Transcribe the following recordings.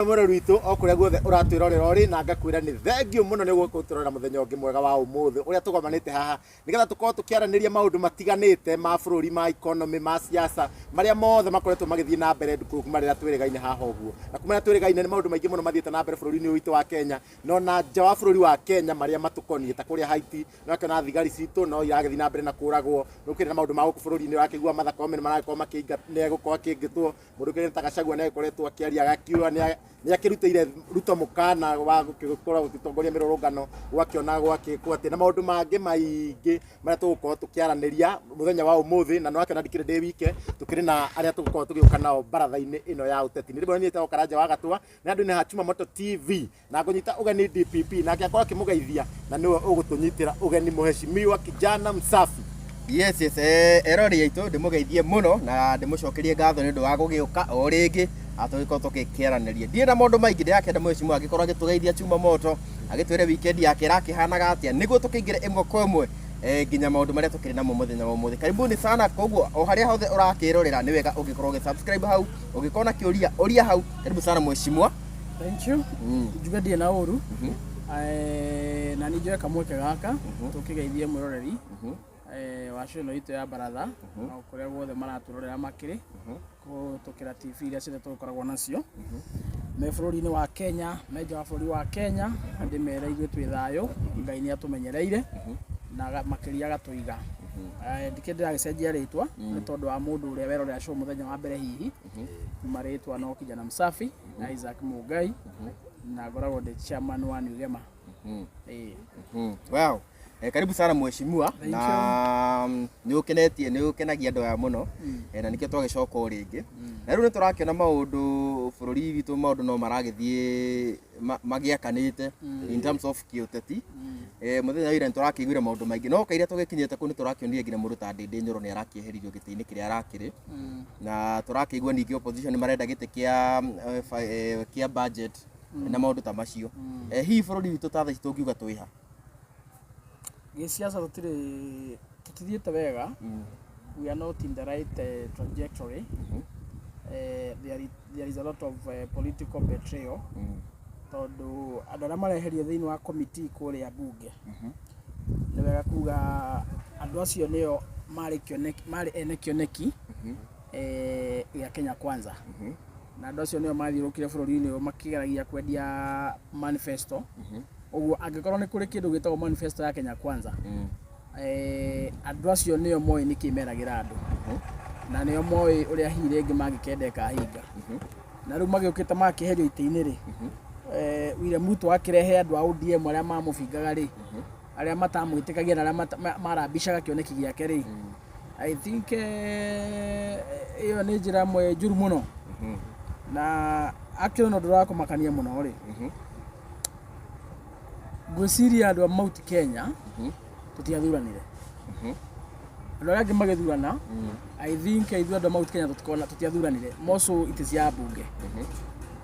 Mwĩrori witũ o kũrĩa guothe ũratwĩrorera ũrĩ, na ngakwĩra nĩ thengiũ mũno nĩ gũka gũtũrorera mũthenya ũngĩ mwega wa ũmũthĩ ũrĩa tũgomanĩte haha nĩgetha tũkorwo tũkĩaranĩria maũndũ matiganĩte ma bũrũri, ma economy, ma siasa, marĩa mothe makoretwo magĩthiĩ na mbere kuma rĩrĩa twĩrĩgaine haha ũguo. Na kuma rĩrĩa twĩrĩgaine nĩ maũndũ maingĩ mũno mathiĩte na mbere bũrũri-inĩ ũyũ witũ wa Kenya, na ona nja wa bũrũri wa Kenya marĩa matũkoniĩ ta kũrĩa Haiti, nĩ ũrakĩona thigari citũ no iragĩthiĩ na mbere na kũragwo, nĩ ũkĩrĩ na maũndũ ma gũkũ bũrũri-inĩ, ũrakĩigua Martha Koome nĩ maragĩkorwo makĩingatwo, nĩ egũkorwo akĩingatwo. Mũndũ ũkĩrĩ ta Gachagua nĩ agĩkoretwo akĩaria agakiuga nĩ akĩrutĩire Ruto mũkana wa gũkorwo gũgĩtongoria mĩrũrũngano gwakĩona gwakĩkwo atĩ, na maũndũ mangĩ maingĩ marĩa tũgũkorwo tũkĩaranĩria mũthenya wa ũmũthĩ. Na nĩ wakĩona ndikĩrĩ ndĩ wike, tũkĩrĩ na arĩa tũgũkorwo tũgĩũka nao baratha-inĩ ĩno ya ũteti. Nĩ rĩmwe niĩ Karanja wa Gatwa na andũ nĩ ha Chumamoto TV, na ngũnyita ũgeni DPP nake akorwo akĩmũgeithia, na nĩwe ũgũtũnyitĩra ũgeni mũheshimiwa kijana msafi. Yes, erori aitũ, ndĩmũgeithie mũno na ndĩmũcokerie ngatho nĩ ũndũ wa gũgĩũka o rĩngĩ tũgĩkorwo tũgĩkĩaranĩria. Ndirĩ na maũndũ maingĩ, ndĩrakĩenda mũheshimiwa angĩkorwo agĩtũgeithia Chuma Moto, agĩtwĩre weekend yake ĩrakĩhanaga atĩa, nĩguo tũkĩingĩre ĩmwe kwa ĩmwe nginya maũndũ marĩa tũkĩrĩ namo mũthenya wa ũmũthĩ. Karibuni sana. Koguo o harĩa hothe ũrakĩrorera, nĩ wega ũngĩkorwo ũgĩ subscribe hau, ũngĩkorwo na kĩũria ũria hau. Karibu sana, mheshimiwa. Thank you. Njuge ndirĩ na ũru. Na nĩ njoe kamweke gaka tũkĩgeithie mwĩroreri wa show ĩno itũ ya baratha o kũrĩa guothe maratũrorera makĩrĩ kũhĩtũkĩra TV iria ciothe tũgĩkoragwo nacio me bũrũri-inĩ wa Kenya, me nja wa bũrũri wa Kenya, na ndĩmere ithuĩ twĩ thayũ, Ngai nĩ atũmenyereire na makĩria agatũiga. Ndikĩrĩ ndĩragĩcenjia rĩtwa nĩ tondũ wa mũndũ ũrĩa werorera show mũthenya wa mbere, hihi kuma rĩtwa no Kijana Msafi Isaac Mungai, na ngoragwo ndĩ chairman wa New Gema. Ĩĩ. Wow. Karibu sana, mheshimiwa. Thank Na nĩ ũkenetie, nĩ ũkenagia andũ aya mũno, na nĩkĩo twagĩcoka o rĩngĩ. Na rĩu nĩ tũrakĩona maũndũ bũrũri witũ, maũndũ no maragĩthiĩ magĩakanĩte in terms of kĩũteti. Mũthenya wa ira nĩ tũrakĩiguire maũndũ maingĩ, no kaira tũgĩkinyĩte kũu nĩ tũrakĩonire nginya mũndũ ta Ndĩndĩ Nyoro nĩ arakĩeheririo gĩtĩ-inĩ kĩrĩa arakĩrĩ, na tũrakĩigua ningĩ opposition nĩ marenda gĩtĩ kĩa kĩa budget na maũndũ ta macio. Hihi bũrũri witũ ta thaa ici tũngiuga twĩha? Gĩciaca tũtirĩ, tũtithiĩte wega. We are not in the right trajectory. There is a lot of political betrayal, tondũ andũ arĩa mareherio thĩinĩ wa committee kũrĩa bunge, nĩ wega kuga andũ acio nĩo marĩ kĩoneki, marĩ ene kĩoneki gĩa Kenya Kwanza, na andũ acio nĩo mathiũrũkire bũrũri-inĩ ũyũ makĩgeragia kwendia manifesto. Ũguo angĩkorwo nĩ kũrĩ kĩndũ gĩtagwo manifesto ya Kenya Kwanza, andũ acio nĩo moĩ nĩkĩ meragĩra andũ, na nĩo moĩ ũrĩa hihi rĩngĩ mangĩkenda ĩkahinga. Na rĩu magĩũkĩte makĩeherio itĩ-inĩ rĩ, William Ruto akĩrehe andũ a ODM arĩa mamũbingaga rĩ, arĩa matamwĩtĩkagia na arĩa marambicaga kĩoneki gĩake rĩ, I think ĩyo nĩ njĩra ĩmwe njũru mũno. Na actually no ũndũ wa kũmakania mũno rĩ, ngwĩciria andũ a Mount Kenya tũtiathuranire, andũ arĩa angĩ magĩthurana. I think ithuĩ andũ a Mount Kenya tũtiathuranire moco itĩ cia mbunge,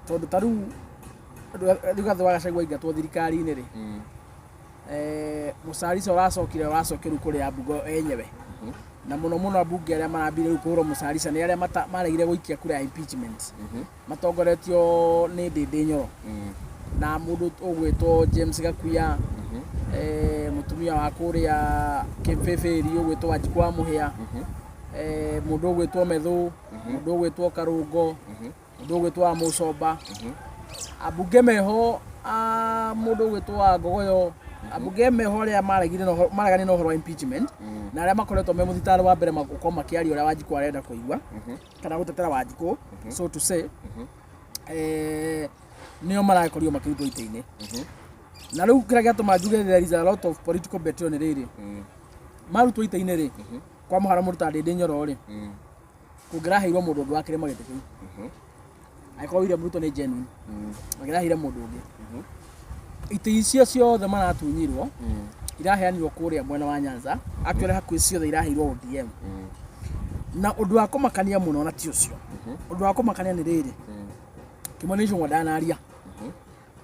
tondũ ta rĩu Rigathĩ wa Gachagua aingatwo thirikari-inĩ rĩ, mũcarica ũracokire ũracokio rĩu kũrĩ ambunge enyewe, na mũno mũno ambunge arĩa marambire rĩu kũhũrwo mũcarica nĩ arĩa maregire gũikia kura ya impeachment, matongoretio nĩ Ndĩndĩ Nyoro na mũndũ ũgwĩtwo James Gakuya, mũtumia wa kũrĩa Kĩbĩbĩri ũgwĩtwo Wanjikũ wa Mũhĩa, mũndũ ũgwĩtwo Methũ, mũndũ ũgwĩtwo Karũngo, mũndũ ũgwĩtwo wa Mũcomba, ambunge meho a mũndũ ũgwĩtwo wa Ngogoyo, ambunge meho arĩa maregire na mareganire na ũhoro wa impeachment, na arĩa makoretwo me mũthitaro wa mbere gũkorwo makĩaria ũrĩa Wanjikũ arenda kũigua kana gũtetera Wanjikũ, so to say, nĩo marakorirwo makĩrutwo itĩ-inĩ. Na rĩu kĩrĩa gĩatũma njuge there is a lot of political betrayal nĩ rĩrĩ: marutwo itĩ-inĩ rĩ, kwa mũhano mũndũ ta Ndĩndĩ Nyoro rĩ, kũngĩraheirwo mũndũ ũngĩ wa kĩrĩma gĩtĩ kĩu, angĩkorwo William Ruto nĩ genuine, mangĩraheire mũndũ ũngĩ. Itĩ icio ciothe maratunyirwo iraheanirwo kũrĩa mwena wa Nyanza, actually hakuhĩ ciothe iraheirwo ODM. Na ũndũ wa kũmakania mũno, na ti ũcio ũndũ wa kũmakania, nĩ rĩrĩ: Kĩmwe nĩ Icũng'wa ndanaria,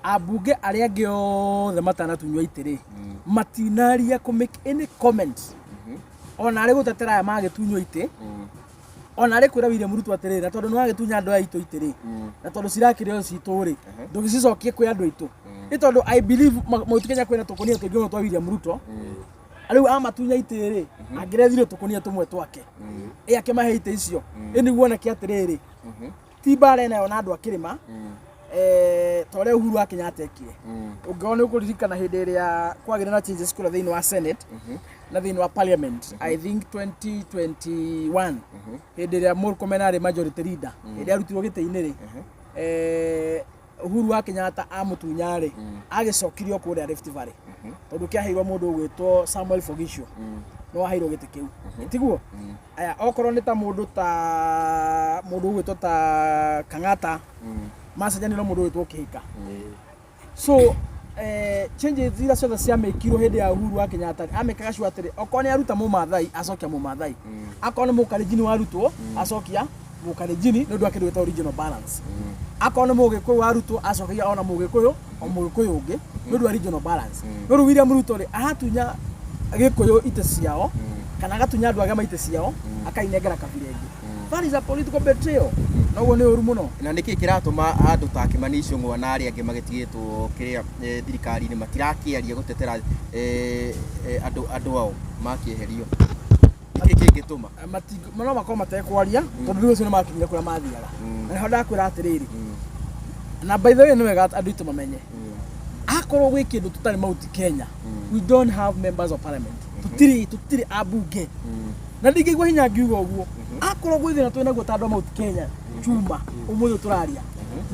ambunge arĩa angĩ othe matanatunywo itĩ rĩ, matinaria kũ make any comment ona arĩ gũtetera aya magĩtunywo itĩ. Ona arĩ kwĩra William Ruto atĩrĩrĩ, na tondũ nĩ wagĩtunya andũ aya aitũ itĩ rĩ, na tondũ cirakĩrĩ o citũ rĩ, ndũgĩcicokie kwĩ andũ aitũ. Nĩ tondũ I believe Mount Kenya kwĩna tũkũnia tũingĩ mũno twa William Ruto. Rĩu amatunya itĩ rĩ, angĩrethire tũkũnia tũmwe twake. Ĩ akĩmahe itĩ icio. Ĩ nĩguo oneke atĩrĩrĩ, ti mbara ĩnayo na andũ a kĩrĩma, ta ũrĩa Uhuru wa Kenyatta ekire. Ũngĩkorwo nĩ ũkũririkana hĩndĩ ĩrĩa kwagĩire na changes kũrĩa thĩinĩ wa Senate na thĩinĩ wa Parliament, I think 2021, hĩndĩ ĩrĩa Murkomen arĩ majority leader, hĩndĩ ĩrĩa arutirwo gĩtĩ-inĩ rĩ, Uhuru wa Kenyatta amũtunya rĩ, agĩcokirio kũrĩa Rift Valley tondũ kĩaheirwo mũndũ ũgwĩtwo Samuel Fogisho, no aheirwo gĩtĩ kĩu, tiguo? Aya, okorwo nĩ ta mũndũ ta mũndũ ũgwĩtwo ta Kang'ata, macenjanio na mũndũ ũgwĩtwo Kĩhika. So changes iria ciothe ciamĩkirwo hĩndĩ ya Uhuru wa Kenyatta, amĩkaga sure atĩrĩ, okorwo nĩ aruta Mũmathai, acokia Mũmathai, akorwo nĩ Mũkalenjini warutwo, acokia Mũkalenjini, nĩ ũndũ wa kĩndũ gĩtagwo regional balance. Akorwo nĩ Mũgĩkũyũ warutwo, acokagia ona Mũgĩkũyũ, o Mũgĩkũyũ ũngĩ, nĩ ũndũ wa regional balance. No rĩu William Ruto rĩ, aratunya Gĩkũyũ itĩ ciao, kana agatunya andũ arĩa maitĩ ciao, akainengera kabira ĩngĩ. That is a political betrayal. Noguo nĩ ũru mũno. Na nĩkĩ kĩratũma andũ ta Kĩmani Ichung'wa na arĩa angĩ magĩtigĩtwo kĩrĩa thirikari-inĩ matirakĩaria gũtetera andũ ao makĩeherio? Nĩkĩ kĩngĩtũma? No makorwo matekwaria tondũ rĩu acio nĩ makinyire kũrĩa mathiaga. Na nĩho ndakwĩra atĩrĩrĩ, na by the way nĩ wega andũ aitũ mamenye, akorwo gwĩ kĩndũ tũtarĩ Mount Kenya, we don't have members of parliament. Tũtirĩ ambunge. Na ndingĩigua hinya ngiuga ũguo. Akorwo gwĩ thĩna twĩ naguo ta andũ a Mount Kenya, chuma ũmũthĩ tũraria,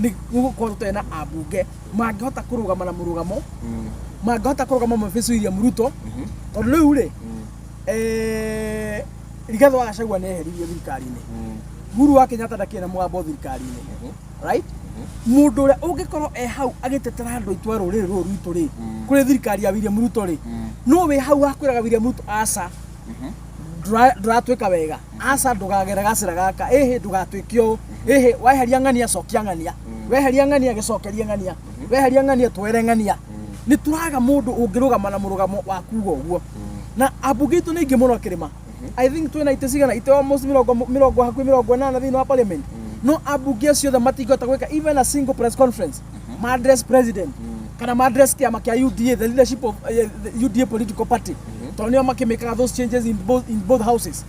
nĩ gũkorwo tũtarĩ na ambunge mangĩhota kũrũgama na mũrũgamo, mangĩhota kũrũgama mabace William Ruto, tondũ rĩu rĩ, Rigathĩ wa Gachagua nĩ eheririo thirikari-inĩ. Uhuru wa Kenyatta ndakĩrĩ na mũgambo thirikari-inĩ, right? Mũndũ ũrĩa ũngĩkorwo e hau agĩtetera andũ aitũ a rũrĩrĩ rũrũ rwitũ rĩ, kũrĩ thirikari ya William Ruto rĩ, no wĩ hau wa kwĩraga William Ruto, aca, ndũratwĩka wega, aca, ndũkagere gacĩra gaka, ĩhĩ, ndũgatwĩke ũũ, ĩhĩ, weheria ng'ania, cokia ng'ania, weheria ng'ania, gĩcokerie ng'ania, weheria ng'ania, twere ng'ania. Nĩ tũraga mũndũ ũngĩrũgama na mũrũgamo wa kuga ũguo. Na ambunge aitũ nĩ aingĩ mũno kĩrĩma. I think twĩna itĩ cigana, itĩ almost mĩrongo hakuhĩ 80 thĩinĩ wa parliament. No ambunge acio othe matingĩhota gwĩka even a single press conference ma address president kana ma address kĩama kĩa UDA, the leadership of the UDA political party, tondũ nĩo makĩmĩkaga those changes in both houses.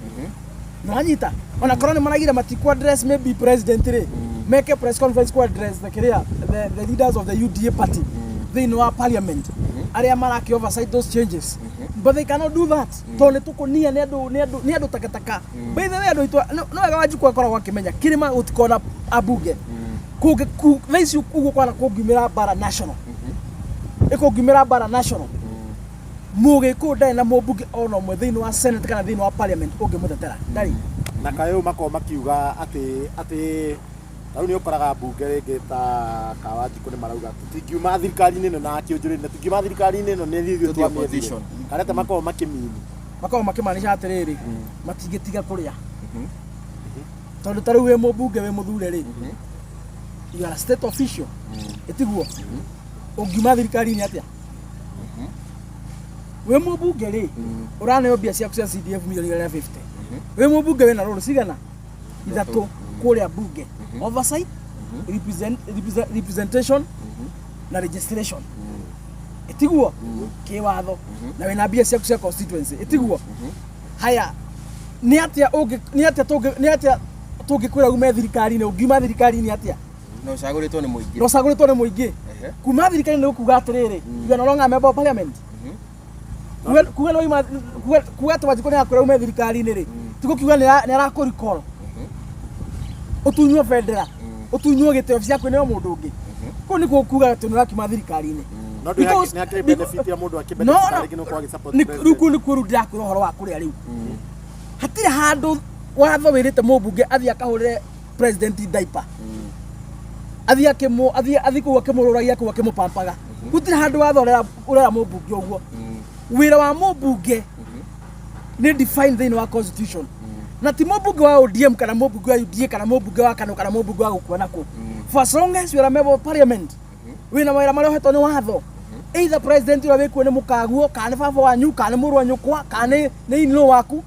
Nĩwanyita? Ona korwo nĩ maragire matiku address maybe president rĩ, meke press conference ku address the kĩrĩa, the leaders of the UDA party thĩinĩ wa parliament arĩa maraki oversight those changes, but they cannot do that tondũ nĩ tũkũnia, nĩ andũ takataka. By the way, andũ aitũ, no wega Wanjikũ akoragwo akĩmenya kĩrĩma gũtikona ambunge kũngĩ thaa ici ũguo kwana kũngiumĩra mbara national, ĩkũngiumĩra mbara national, Mũgĩkũyũ ndarĩ na mũmbunge ona ũmwe thĩinĩ wa Senate kana thĩinĩ wa parliament ũngĩmũtetera, ndarĩ. Na kayũ makoragwo makiuga atĩ ta rĩu nĩ ũkoraga mbunge rĩngĩ ta Kawanjikũ nĩ marauga tũtingiuma thirikari-inĩ ĩno na Kĩũnjũrĩ na tũtingiuma thirikari-inĩ ĩno nĩ ithuĩ Tũthiĩ twamĩethire. Opposition. Kana ta makoragwo makĩmini. Makoragwo makĩmaanisha atĩrĩrĩ, matingĩtiga kũrĩa, tondũ ta rĩu wĩ mũmbunge, wĩ mũthure rĩ, you are a state official, ĩtiguo? Ũngiuma thirikari-inĩ atĩa wĩ mũmbunge rĩ, ũraneo mbia ciaku cia CDF milioni 150? Wĩ mũmbunge wĩna rũrũ cigana ithatũ kũrĩa bunge: oversight, representation na registration, ĩtiguo kĩwatho? Na wĩna mbia ciaku cia constituency, ĩtiguo? Haya, nĩ atĩa tũngĩkwĩra ume thirikari-inĩ? Ũngiuma thirikari-inĩ atĩa? Na ũcagũrĩtwo nĩ mũingĩ. Na ũcagũrĩtwo nĩ mũingĩ. Kuma thirikari-inĩ nĩ kuga atĩrĩrĩ, you are no longer a member of parliament. Kuga nĩ wauma, kuga atĩ Wanjikũ nĩ akwĩra ume thirikari-inĩ rĩ, ti gũkiuga nĩ arakũ recall, ũtunywo bendera, ũtunywo gĩtĩ, obici yaku ĩneo mũndũ ũngĩ. Kũu nĩkuo kuga atĩ nĩ ũrakiuma thirikari-inĩ. No nĩ akĩrĩ benefit ya mũndũ akĩ No, benefit no. rĩngĩ nĩ ũkorwo agĩ-support Rĩu president. kũu nĩkuo rĩu ndĩrakwĩra ũhoro wa kũrĩa. Rĩu hatirĩ handũ watho wĩrĩte mũmbunge athiĩ akahũrĩre president diaper, athiĩ akĩmũ athiĩ kũu akĩmũrũragia, kũu akĩmũpampaga. Gũtirĩ handũ watho ũrera mũmbunge ũguo. Wĩra wa mũmbunge nĩ defined thĩinĩ wa constitution, na ti mũmbunge wa ODM kana mũmbunge wa UDA kana mũmbunge wa KANU kana mũmbunge wa gũkua nakũ. For as long as you are a member of parliament, wĩna mawĩra marĩa ũhetwo nĩ watho, either president ũrĩa wĩkuo nĩ mũkaguo, kana nĩ baba wanyu, kana nĩ mũrũ wa nyũkwa, kana nĩ in-law waku,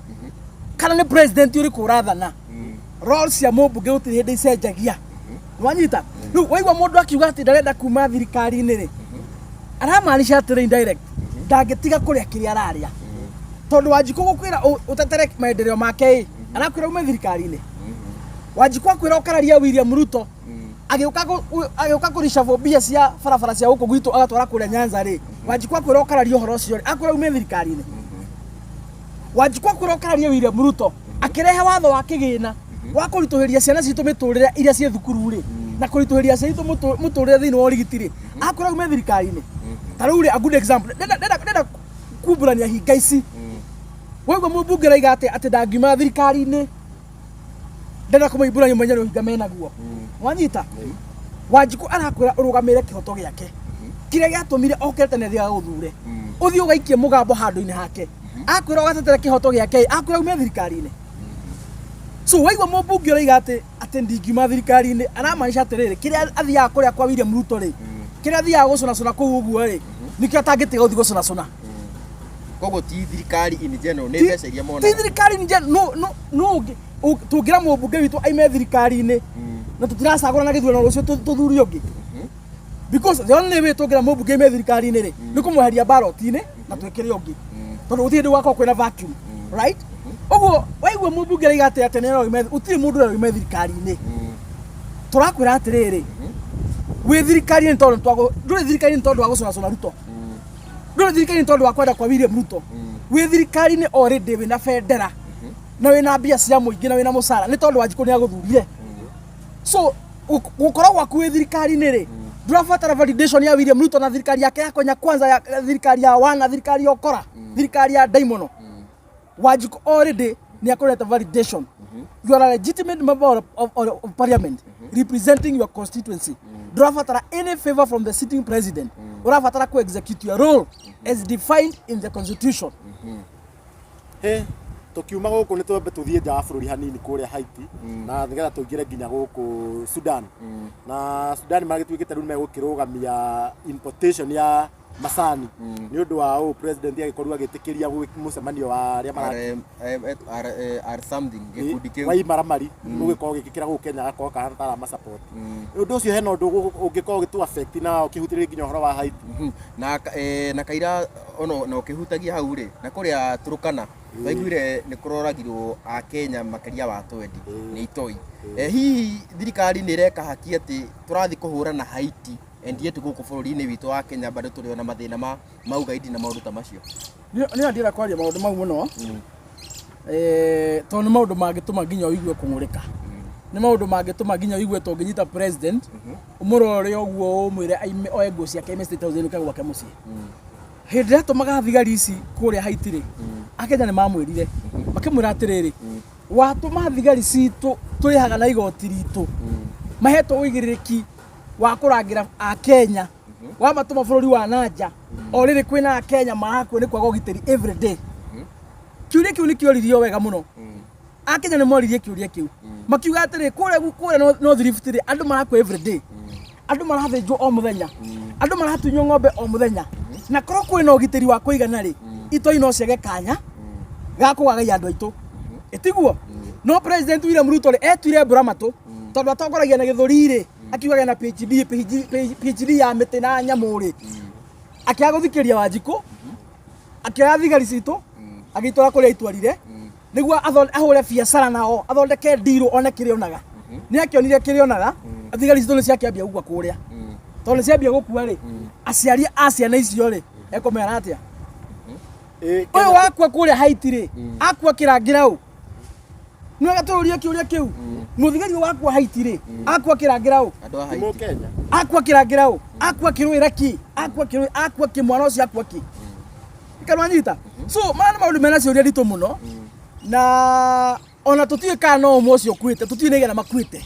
kana nĩ president ũrĩkũ ũrathana. Role cia mũmbunge gũtirĩ hĩndĩ icenjagia. Wanyita? Rĩu waigua mũndũ akiuga atĩ ndarenda kuma thirikari-inĩ rĩ, aramaanisha atĩrĩ indirect ndangĩtiga kũrĩa kĩrĩa ararĩa. Tondũ Wanjikũ gũkwĩra ũtetere maendeleo make ĩ, arakwĩra ume thirikari-inĩ. Wanjikũ akwĩra ũkararia William Ruto agĩũka agĩũka kũricabwo mbia cia barabara cia gũkũ gwitũ agatwara kũrĩa Nyanza rĩ, Wanjikũ akwĩra ũkararia ũhoro ũcio rĩ, akwĩra ume thirikari-inĩ. Wanjikũ akwĩra ũkararie William Ruto akĩrehe watho wa kĩgĩna wa kũritũhĩria ciana citũ mĩtũrĩre iria ciĩ thukuru rĩ, na kũritũhĩria aciari aitũ mũtũrĩre thĩinĩ wa ũrigiti rĩ, akwĩra ume thirikari-inĩ. Ta rĩu rĩ, a good example, ndenda kumbũrania hinga ici. Waigua mũmbunge araiga atĩ atĩ ndangiuma thirikari-inĩ ndenda kũmaimbũrania mwenye nĩ ũhinga menaguo. Wanyita? Wanjikũ arakwĩra ũrũgamĩrĩre kĩhoto gĩake kĩrĩa gĩatũmire okĩre tene athiĩ agagũthure, ũthiĩ ũgaikie mũgambo handũ-inĩ hake, akwĩra ũgatetera kĩhoto gĩake, akwĩra ume thirikari-inĩ. So waigua mũmbunge ũraiga atĩ atĩ ndingiuma thirikari-inĩ, aramaanisha atĩrĩrĩ, kĩrĩa athiaga kũrĩa kwa William Ruto rĩ, kĩrĩa athiaga gũcũnacũna kũu ũguo rĩ, nĩkĩo atangĩtiga gũthiĩ gũcũnacũna. Koguo ti thirikari in general, nĩ mbeca iria Ti monaga. thirikari in general, no tũngĩra mũmbunge witũ aime thirikari-inĩ na tũtiracagũra na gĩthurano rũciũ tũthure ũngĩ, because the only way tũngĩra mũmbunge aime thirikari-inĩ rĩ, nĩ kũmweheria ballot-inĩ na twĩkĩre ũngĩ, tondũ gũtirĩ hĩndĩ gũgakorwo kwĩna vacuum, right? Ũguo waigua mũmbunge araiga atĩ atĩ nĩ gũtirĩ mũndũ ũrĩa thirikari-inĩ. Tũrakwĩra atĩrĩrĩ, wĩ thirikari-inĩ tondũ ndũrĩ thirikari-inĩ tondũ wa gũcũnacũna Ruto, ndũrĩ thirikari-inĩ tondũ wa kwenda kwa William Ruto. Wĩ thirikari-inĩ already wĩna bendera na wĩna mbia cia mũingĩ na wĩna mũcara nĩ tondũ Wanjikũ nĩ agũthurire. So gũkorwo gwaku wĩ thirikari-inĩ rĩ, ndũrabatara validation ya William Ruto na thirikari yake ya Kenya Kwanza, ya thirikari ya wana, thirikari ya ũkora, thirikari ya ndaimono. Wanjikũ already nĩ akũrete validation. You are a legitimate member of parliament representing your constituency. Ndũrabatara any favor from the sitting president. Ũrabatara ku execute your role as defined in the constitution. He tukiuma gũkũ nĩ twambe tũthiĩ nja wa bũrũri hanini kũrĩa Haiti, na nĩgetha tũingĩre nginya gũkũ Sudan. Na Sudan magĩtuĩkĩte rĩu megũkĩrũgamia importation ya macani nĩ ũndũ wa ũũ president agĩkorirwo agĩtĩkĩria mũcemanio wa arĩa mara R, M, R, R something gĩkundi kĩu. Wa imaramari ũgĩkorwo ũgĩkĩra gũkũ Kenya agakorwo kahana ta aramasupport ũndũ ũcio. Hena ũndũ ũngĩkorwo ũgĩtũ affect na ũkĩhutĩrĩria nginya ũhoro wa Haiti? Na kaira ono na ũkĩhutagia hau rĩ, na kũrĩa Turkana twaiguire nĩ kũroragirwo a Kenya makĩria wa 20 nĩ itoi. Hihi thirikari nĩ ĩreka haki atĩ tũrathiĩ kũhũrana Haiti and yet gũkũ bũrũri-inĩ witũ wa Kenya bado tũrĩ ona mathĩna ma ugaidi na maũndũ ta macio? Nĩ ndĩrenda kwaria maũndũ mau mũno, tondũ nĩ maũndũ mangĩtũma nginya ũigue kũng'ũrĩka, nĩ maũndũ mangĩtũma nginya ũigue tũngĩnyita president ũmũrore ũguo ũmwĩre aime oe nguo ciake aime State House ainũke gwake mũciĩ. Hĩndĩ ĩrĩa atũmaga thigari ici kũrĩa Haiti rĩ, Akenya nĩ mamwĩrire makĩmwĩra atĩrĩrĩ, watũma thigari citũ tũrĩhaga na igoti ritũ mahetwo ũigĩrĩrĩki wa kũrangĩra Akenya, wamatũma bũrũri wa nanja o rĩrĩ kwĩna Akenya marakua nĩ kwaga ũgitĩri every day. Kĩũria kĩu nĩ kĩoririo wega mũno. Akenya nĩ moririe kĩũria kĩu makiuga atĩrĩ, kũrĩa North Rift rĩ, andũ marakua every day, andũ marathĩnjwo o mũthenya, andũ maratunywo ng'ombe o mũthenya, na korwo kwĩna ũgitĩri wa kũigana rĩ, itoi no ciage kanya ga kũgagaia andũ aitũ, ĩtiguo? No President William Ruto rĩ, etuire mbura matũ tondũ atongoragia na gĩthũri rĩ, akiugaga na PhD, PhD, PhD ya mĩtĩ na nyamũ rĩ, akĩaga gũthikĩrĩria Wanjikũ, akĩoya thigari citũ agĩitwara kũrĩa aitwarire nĩguo ahũre biacara nao, athondeke ndirũ one kĩrĩa onaga. Nĩ akĩonire kĩrĩa onaga. Thigari citũ nĩ ciakĩambia gũkua kũrĩa. Tondũ nĩ ciambia gũkua rĩ, aciari a ciana icio rĩ, ekũmera atĩa? Ũyũ wakua kũrĩa Haiti rĩ, akua kĩrangĩra ũ? Nĩ wega tũũrie kĩũria kĩu. Mũthigari ũyũ wakua Haiti rĩ, akua kĩrangĩra ũ? Andũ a Ti Haiti. Mũkenya. Akua kĩrangĩra ũ? Akua kĩrũĩra kĩ? Akua kĩrũĩ? Akua kĩ? Mwana ũcio akua kĩ? Ikanwanyita. So maya nĩ maũndũ mena ciũria nditũ mũno, na ona tũtiũĩ kana no ũmwe ũcio ũkuĩte, tũtiũĩ nĩ igana makuĩte.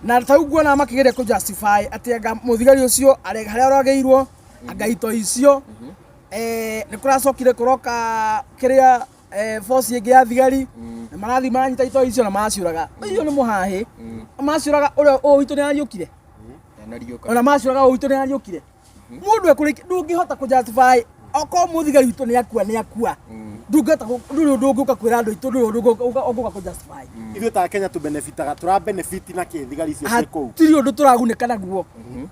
Na ta rĩu nguona makĩgeria kũ justify atĩ anga mũthigari ũcio arĩ harĩa oragĩirwo, anga itoi icio, nĩ kũracokire kũroka kĩrĩa force ĩngĩ ya thigari na marathiĩ maranyita itoi icio na maraciũraga. Ũcio nĩ mũhahĩ. Maciũraga ũrĩa ũyũ witũ nĩ ariũkire? Ndanariũka. Ona maciũraga ũyũ witũ nĩ ariũkire? Mũndũ ekũrĩkia ndũngĩhota kũ justify okorwo mũthigari witũ nĩ akua, nĩ akua. Ndũngĩhota ndũrĩ ũndũ ũngĩũka kwĩra andũ aitũ, ndũrĩ ũndũ ũngĩũka kũ justify. Ithuĩ ta Kenya tu benefitaga, tũra benefit na kĩ thigari icio ciĩ kũu? Hatirĩ ũndũ tũragunĩka naguo.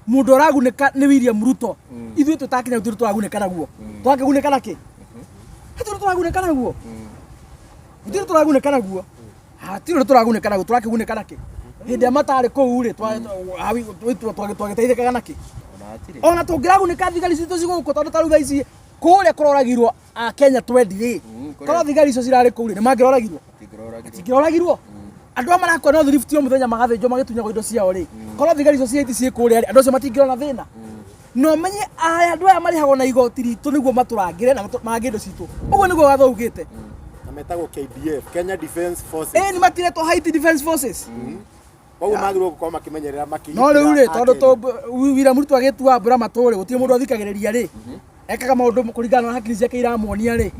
Mũndũ ũragunĩka nĩ William Ruto. Ithuĩ twĩ ta Kenya gũtirĩ tũragunĩka naguo. Tũrakĩgunĩka nakĩ? Hatirĩ ũndũ tũragunĩka naguo, gũtirĩ tũragunĩka naguo, hatirĩ ũndũ tũragunĩka naguo. Tũrakĩgunĩka nakĩ? Hĩndĩ ĩrĩa matarĩ kũu rĩ, twagĩteithĩkaga nakĩ? Ona hatirĩ. Ona tũngĩragunĩka thigari citũ cigũkũ, tondũ ta rĩu thaa ici kũrĩa kũroragirwo a Kenya twendi rĩ, korwo thigari icio cirarĩ kũu rĩ, nĩ mangĩroragirwo? Matingĩroragirwo. Matingĩroragirwo. Andũ aya marakua no thiributi o mũthenya, magathĩnjwo, magĩtunyagwo indo ciao rĩ, korwo thigari icio ciaiti ciĩ kũrĩa rĩ, andũ acio matingĩrona thĩna. Na ũmenye aya andũ aya marĩhagwo na igoti ritũ nĩguo matũrangĩre na marangĩre indo citũ. Ũguo nĩguo watho ugĩte. Na metagwo KDF, Kenya Defence Forces. Ĩĩ, nĩ matiretwo Haiti Defence Forces. Koguo magĩrĩirwo gũkorwo makĩmenyerera, makĩgitĩra No rĩu rĩ, tondũ Akenya. William Ruto agĩtua mbura matũ rĩ, gũtirĩ mũndũ athikagĩrĩria rĩ, ekaga maũndũ kũringana na hakiri ciake iramuonia rĩ,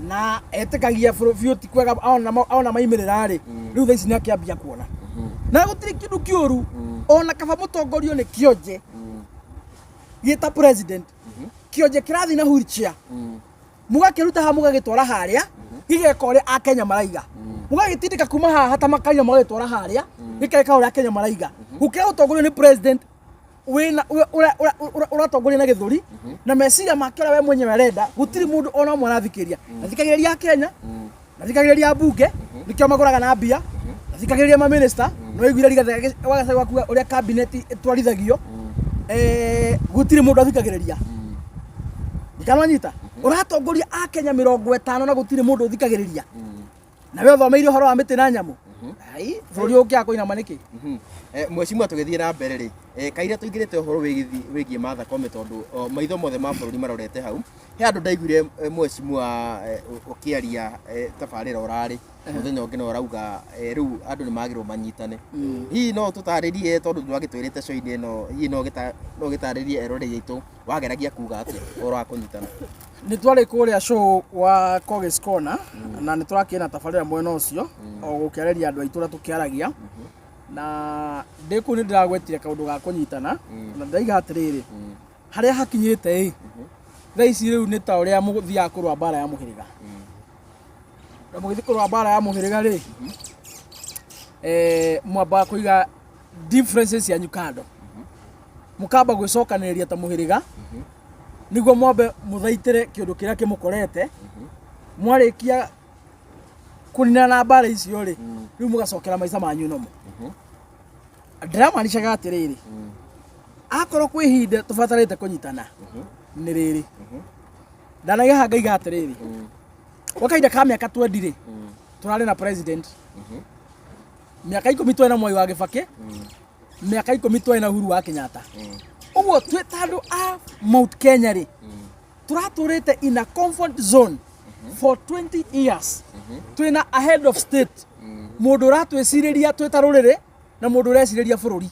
na etĩkagia biũ ti kwega ona maimĩrĩra rĩ, rĩu thaa ici nĩ akĩambia kuona na gũtirĩ kĩndũ kĩũru ona kaba mũtongorio nĩ kĩonje gĩta president, kĩonje kĩrathiĩ na wheelchair, mũgakĩruta haha mũgagĩtwara harĩa gĩgeka ũrĩa Akenya maraiga, mũgagĩtindĩka kuma haha ta makaria mũgagĩtwara harĩa gĩkeka ũrĩa Akenya maraiga, gũkĩra gũtongorio nĩ president wĩna ũratongoria na gĩthũri na meciria make ũrĩa we mwenyewe arenda. Gũtirĩ mũndũ ona ũmwe arathikĩria. Athikagĩrĩria Akenya, athikagĩrĩria ambunge, nĩkĩo magũraga na mbia, athikagĩrĩria maminista. No iguire Rigathĩ wa Gachagua kuga ũrĩa cabinet ĩtwarithagio. Gũtirĩ mũndũ athikagĩrĩria. Ndikananyita ũratongoria Akenya 50 na gũtirĩ mũndũ ũthikagĩrĩria, na we ũthomeire ũhoro wa mĩtĩ na nyamũ. Ai, bũrũri ũngĩaga kũinama nĩkĩ? Mheshimiwa, tũgĩthiĩ na mbere rĩ, kaira tũingĩrĩte ũhoro wĩgiĩ Martha Koome, tondũ maitho mothe ma bũrũri marorete hau. He handũ ndaiguire, mheshimiwa, ũkĩaria tabarĩra ũrarĩ mũthenya ũngĩ, na ũrauga rĩu andũ nĩ magĩrĩirwo manyitane. Hihi no tũtarĩrie, tondũ ndwagĩtwĩrĩte show-inĩ ĩno, hihi no ũgĩtarĩrie eroreri aitũ wageragia kuga atĩa ũhoro wa kũnyitana? Nĩ twarĩ kũrĩa show wa Kogis Corner na nĩ tũrakĩrĩ na tabarĩra mwena ũcio o gũkĩarĩria andũ aitũ ũrĩa tũkĩaragia, na ndĩ kũu nĩ ndĩragwetire kaũndũ ga kũnyitana na ndĩraiga atĩrĩrĩ, harĩa hakinyĩte ĩ thaa ici rĩu nĩ ta ũrĩa mũthiaga kũrũa mbara ya mũhĩrĩga, na mũgĩthiĩ kũrũa mbara ya mũhĩrĩga rĩ, mwambaga kũiga differences cianyu kando, mũkamba gwĩcokanĩrĩria ta mũhĩrĩga nĩguo mwambe mũthaitĩre kĩũndũ kĩrĩa kĩmũkorete. Mwarĩkia kũninana na mbara icio rĩ, rĩu mũgacokera maica manyu nomo. Ndĩramanicaga atĩrĩrĩ, akorwo kwĩ ihinda tũbatarĩte kũnyitana nĩ rĩrĩ. Ndanaiga haha ngaiga atĩrĩrĩ, gwa kahinda ka mĩaka 20 rĩ, tũrarĩ na president, mĩaka 10 twarĩ na Mwai wa Gĩbakĩ, mĩaka 10 twarĩ na Uhuru wa Kenyatta. Ũguo twĩ ta andũ a Mount Kenya rĩ, tũratũrĩte in a comfort zone for 20 years, twĩna a head of state, mũndũ ũratwĩcirĩria twĩ ta rũrĩrĩ na mũndũ ũrecirĩria bũrũri.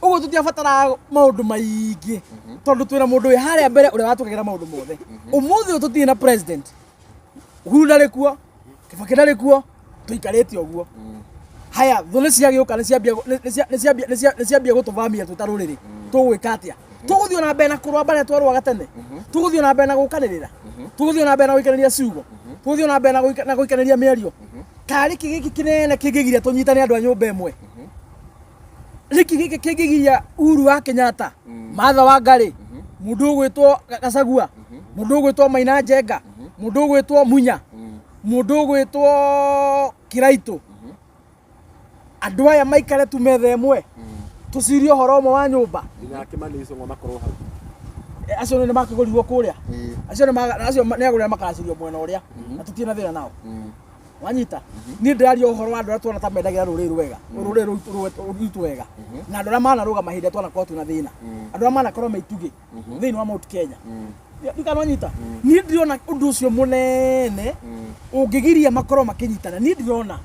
Ũguo tũtiabataraga maũndũ maingĩ tondũ twĩna mũndũ wĩ harĩa mbere ũrĩa watũkagĩra maũndũ mothe. Ũmũthĩ ũyũ tũtirĩ na president. Uhuru ndarĩ kuo, Kibaki ndarĩ kuo, tũikarĩte ũguo. Haya, thũ nĩ ciagĩũka, nĩ ciambia gũtũvamia twĩ ta rũrĩrĩ. Tũgwĩka atĩa? Tũgũthiĩ na mbere na kũrũa mbara twarũaga tene? Tũgũthiĩ na mbere na gũkanĩrĩra? Tũgũthiĩ na mbere na gũikanĩria ciugo? Tũgũthiĩ na mbere na gũikanĩria mĩario? Karĩ kĩ gĩkĩ kĩnene kĩngĩgiria tũnyitane andũ a nyũmba ĩmwe? Nĩkĩ gĩkĩ kĩngĩgiria Uhuru wa Kenyatta, Martha Wangari, mũndũ ũgwĩtwo Gachagua, mũndũ ũgwĩtwo Maina Njenga, mũndũ ũgwĩtwo Munya, mũndũ ũgwĩtwo Kiraitũ, andũ aya maikare tu metha ĩmwe tũcirie ũhoro ũmwe wa nyũmba? Nginya Kĩmani Ichung'wa makorwo hau. Acio nĩ makĩgũrirwo kũrĩa, acio nĩ agũrĩa makaracirio mwena ũrĩa na tũtirĩ na thĩna nao. Wanyita? Niĩ ndĩraria ũhoro wa andũ arĩa tuona ta mendagĩra rũrĩrĩ rwega, rũrĩrĩ rwitũ wega, na andũ arĩa manarũgama hĩndĩ ĩrĩa twanakorwo twĩna thĩna, andũ arĩa manakorwo me itugĩ thĩinĩ wa Mount Kenya. Ndikana wanyita? Niĩ ndirona ũndũ ũcio mũnene ũngĩgiria makorwo makĩnyitana. Niĩ ndirona.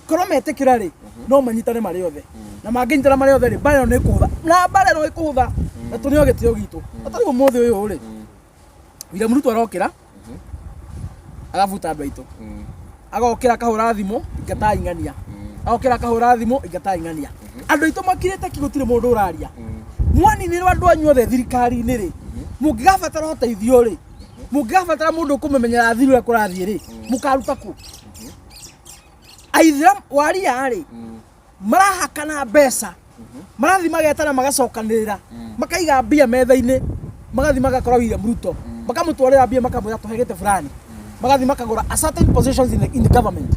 Korwo metĩkĩra rĩ, no manyitane marĩ othe, na mangĩnyitana marĩ othe rĩ, mbara ĩno nĩ ĩkũhũtha, na mbara ĩno ĩkũhũtha na tũneo gĩtĩo gitũ. Na ta rĩu ũmũthĩ ũyũ rĩ, William Ruto arokĩra agabuta andũ aitũ, agokĩra akahũra thimũ ingata ing'ania, agokĩra akahũra thimũ ingata ing'ania. Andũ aitũ makirĩte ki, gũtirĩ mũndũ ũraria. Mwaninĩrwo andũ anyu othe thirikari-inĩ rĩ, mũngĩgabatara ũteithio rĩ, Mũngĩgabatara mũndũ ũkũmũmenyera thiri ũrĩa kũrathiĩ rĩ, mũkaruta kũ? Aithĩramu waria rĩ, marahakana mbeca, marathiĩ magetana, magacokanĩrĩra, makaiga mbia metha-inĩ, magathiĩ magakora William Ruto, makamũtwarĩra mbia, makamwĩra tũhe gĩtĩ fulani, magathiĩ makagũra a certain positions in the government,